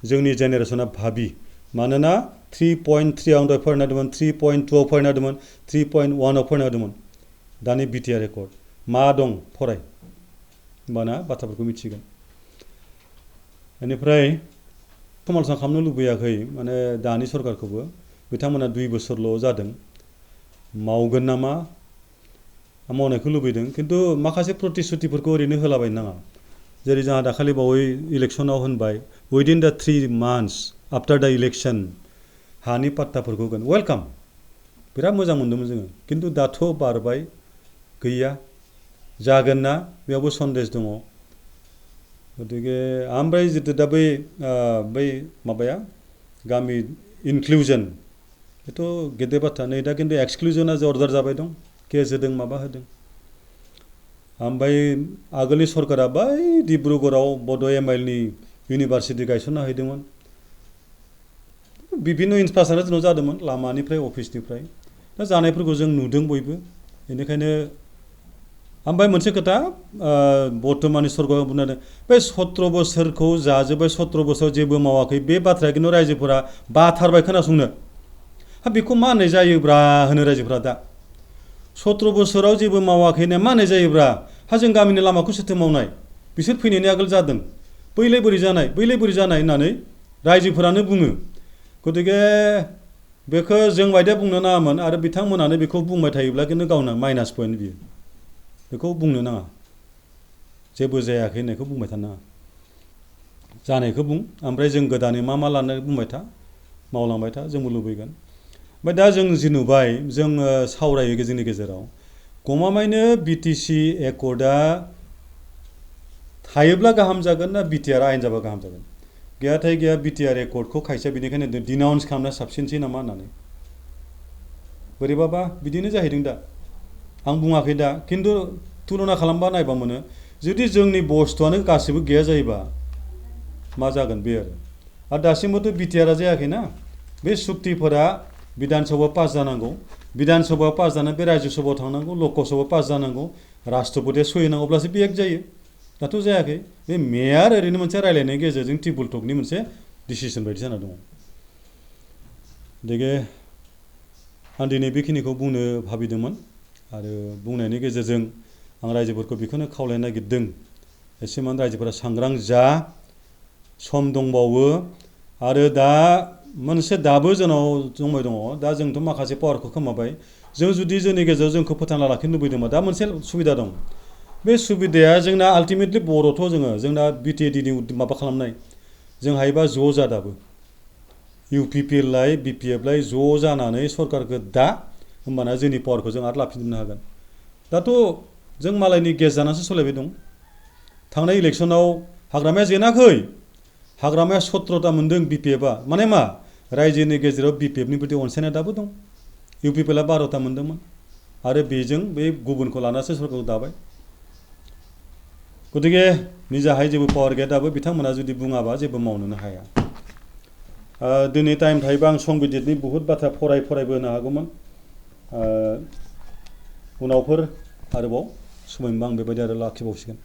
जोंनि जेनेरेसना भाबि मानोना 3.3 आव दहाय फरायना होदोंमोन 3.2 आव फरायना होदोंमोन 3.1 आव फरायना होदोंमोन दानि बिटिआर एकर्ड मा दं फराय होमबाना बाथ्राफोरखौ मिथिगोन बेनिफ्राय समालोचना खालामनो लुबैयाखै माने दानि सरकारखौबो बिथांमोना 2 बोसोरल' जादों मावगोन नामा मावनायखौ लुबैदों खिन्थु माखासे प्रतिश्रुतिफोरखौ ओरैनो होलाबायनो नाङा जेरै जोंहा दाखालि बावै इलेक्सनाव होनबाय within the 3 months after the election हानि पाट्टाफोरखौ होगोन वेलकाम बिराद मोजां मोनदोंमोन जोङो खिन्थु दाथ' बारबाय गैया जागोन ना बेयावबो सन्देश दङ गतिके ओमफ्राय जितु दा बै माबाया गामि इनक्लुजन बेथ' गेदेर बाथ्रा नै दा खिन्थु एक्सक्लुजनआ अर्डार जाबाय दं केस होदों माबा होदों ओमफ्राय आगोलनि सरकारा बै डिब्रुगड़आव बड' एमआइएलनि इउनिभारसिटि गायसनना हैदोंमोन बिभिन्न इनफ्रास्ट्राक्चार जोंनाव जादोंमोन लामानिफ्राय अफिसनिफ्राय दा जानायफोरखौ जों नुदों बयबो बेनिखायनो ओमफ्राय मोनसे खोथा बर्तमाननि सरकारा बुंदों बे 17 बोसोरखौ जाजोब्बाय 17 बोसोराव जेबो मावाखै बे बाथ्राया खिन्थु रायजोफोरा बाथारबाय खोनासंनो हा बेखौ मा होननाय जायोब्रा होनो रायजोफोरा दा 17 बोसोराव जेबो मावाखै होननाया मा होननाय जायोब्रा हा जों गामिनि लामाखौ सोरथो मावनाय बिसोर फैनायनि आगोल जादों बैलाय बोरै जानाय होननानै रायजोफोरानो बुङो गतिके बेखौ जों बायदिया बुंनो नाङामोन आरो बिथांमोनानो बेखौ बुंबाय थायोब्ला खिन्थु गावनो माइनास पइन्ट बियो बेखौ बुंनो नाङा जेबो जायाखै होननायखौ बुंबाय थानो नाङा जानायखौ बुं ओमफ्राय जों गोदानै मा लानानै बुंबाय था मावलांबाय था जोंबो लुबैगोन ओमफ्राय दा जों जि नुबाय जों सावरायो जोंनि गेजेराव गमामायैनो बिटिसि एकर्डआ थायोब्ला गाहाम जागोन ना बिटिआर आयेन जाबा गाहाम जागोन गैयाथाय गैया बिटिआर एकर्डखौ खायसेया बेनिखायनो डिनाउन्स खालामना साबसिनसै नामा होननानै बोरैबाबा बिदिनो जाहैदों दा आं बुङाखै दा खिन्थु तुलना खालामबा नायबा मोनो जुदि जोंनि बस्तुआनो गासिबो गैया जायोबा मा जागोन बे आरो दासिमबोथ' बिटिआरआ जायाखैना बे सुक्तिफोरा बिधान सभायाव पास जानांगौ बिधान सभायाव पास जानानै बे रायजो सभायाव थांनांगौ लकसभायाव पास जानांगौ राष्ट्रपतिया सहि होनांगौ अब्लासो बे एक्ट जायो दाथ' जायाखै बे मेयार ओरैनो मोनसे रायलायनायनि गेजेरजों टेबोल टकनि मोनसे डिसिसन बायदि जाना दङ गतिके आं दिनै बेखिनिखौ बुंनो भाबिदोंमोन आरो बुंनायनि गेजेरजों आं रायजोफोरखौ बेखौनो खावलायनो नागिरदों एसेमान रायजोफोरा सांग्रां जा सम दंबावो आरो दा मोनसे दाबो जोंनाव दंबाय दङ दा जोंथ' माखासे पावारखौ खोमाबाय जों जुदि जोंनि गेजेराव जोंखौ फोथांना लाखिनो लुबैदोंबा दा मोनसे सुबिदा दं बे सुबिदाया जोंना आल्टिमेटलि बर'थ' जोंना बिटिएडिनि माबा खालामनाय जों हायोबा ज' जा दाबो इउपिपिएललाय बिपिएफलाय ज' जानानै सरकारखौ दा होमबाना जोंनि पावारखौ जों आरो लाफिनजोबनो हागोन दाथ' जों मालायनि गेस जानानैसो सोलायबाय दं थांनाय इलेक्सनाव हाग्रामाया जेनाखै हाग्रामाया 17टा मोनदों बिपिएफआ माने मा रायजोनि गेजेराव बिपिएफनि प्रति अनसायनाय दाबो दं इउपिपिएलआ 12टा मोनदोंमोन आरो बेजों बे गुबुनखौ लानासो सरकारखौ दाबाय गतिके निजाहाय जेबो पावार गैया दाबो बिथांमोना जुदि बुङाबा जेबो मावनोनो हाया दिनै टाइम थायोबा आं संबिजितनि बुहुत बाथ्रा फरायबो होनो हागौमोन उनावफोर आरोबाव समय मोनबा आं बेबायदि आरो लाखिबावसिगोन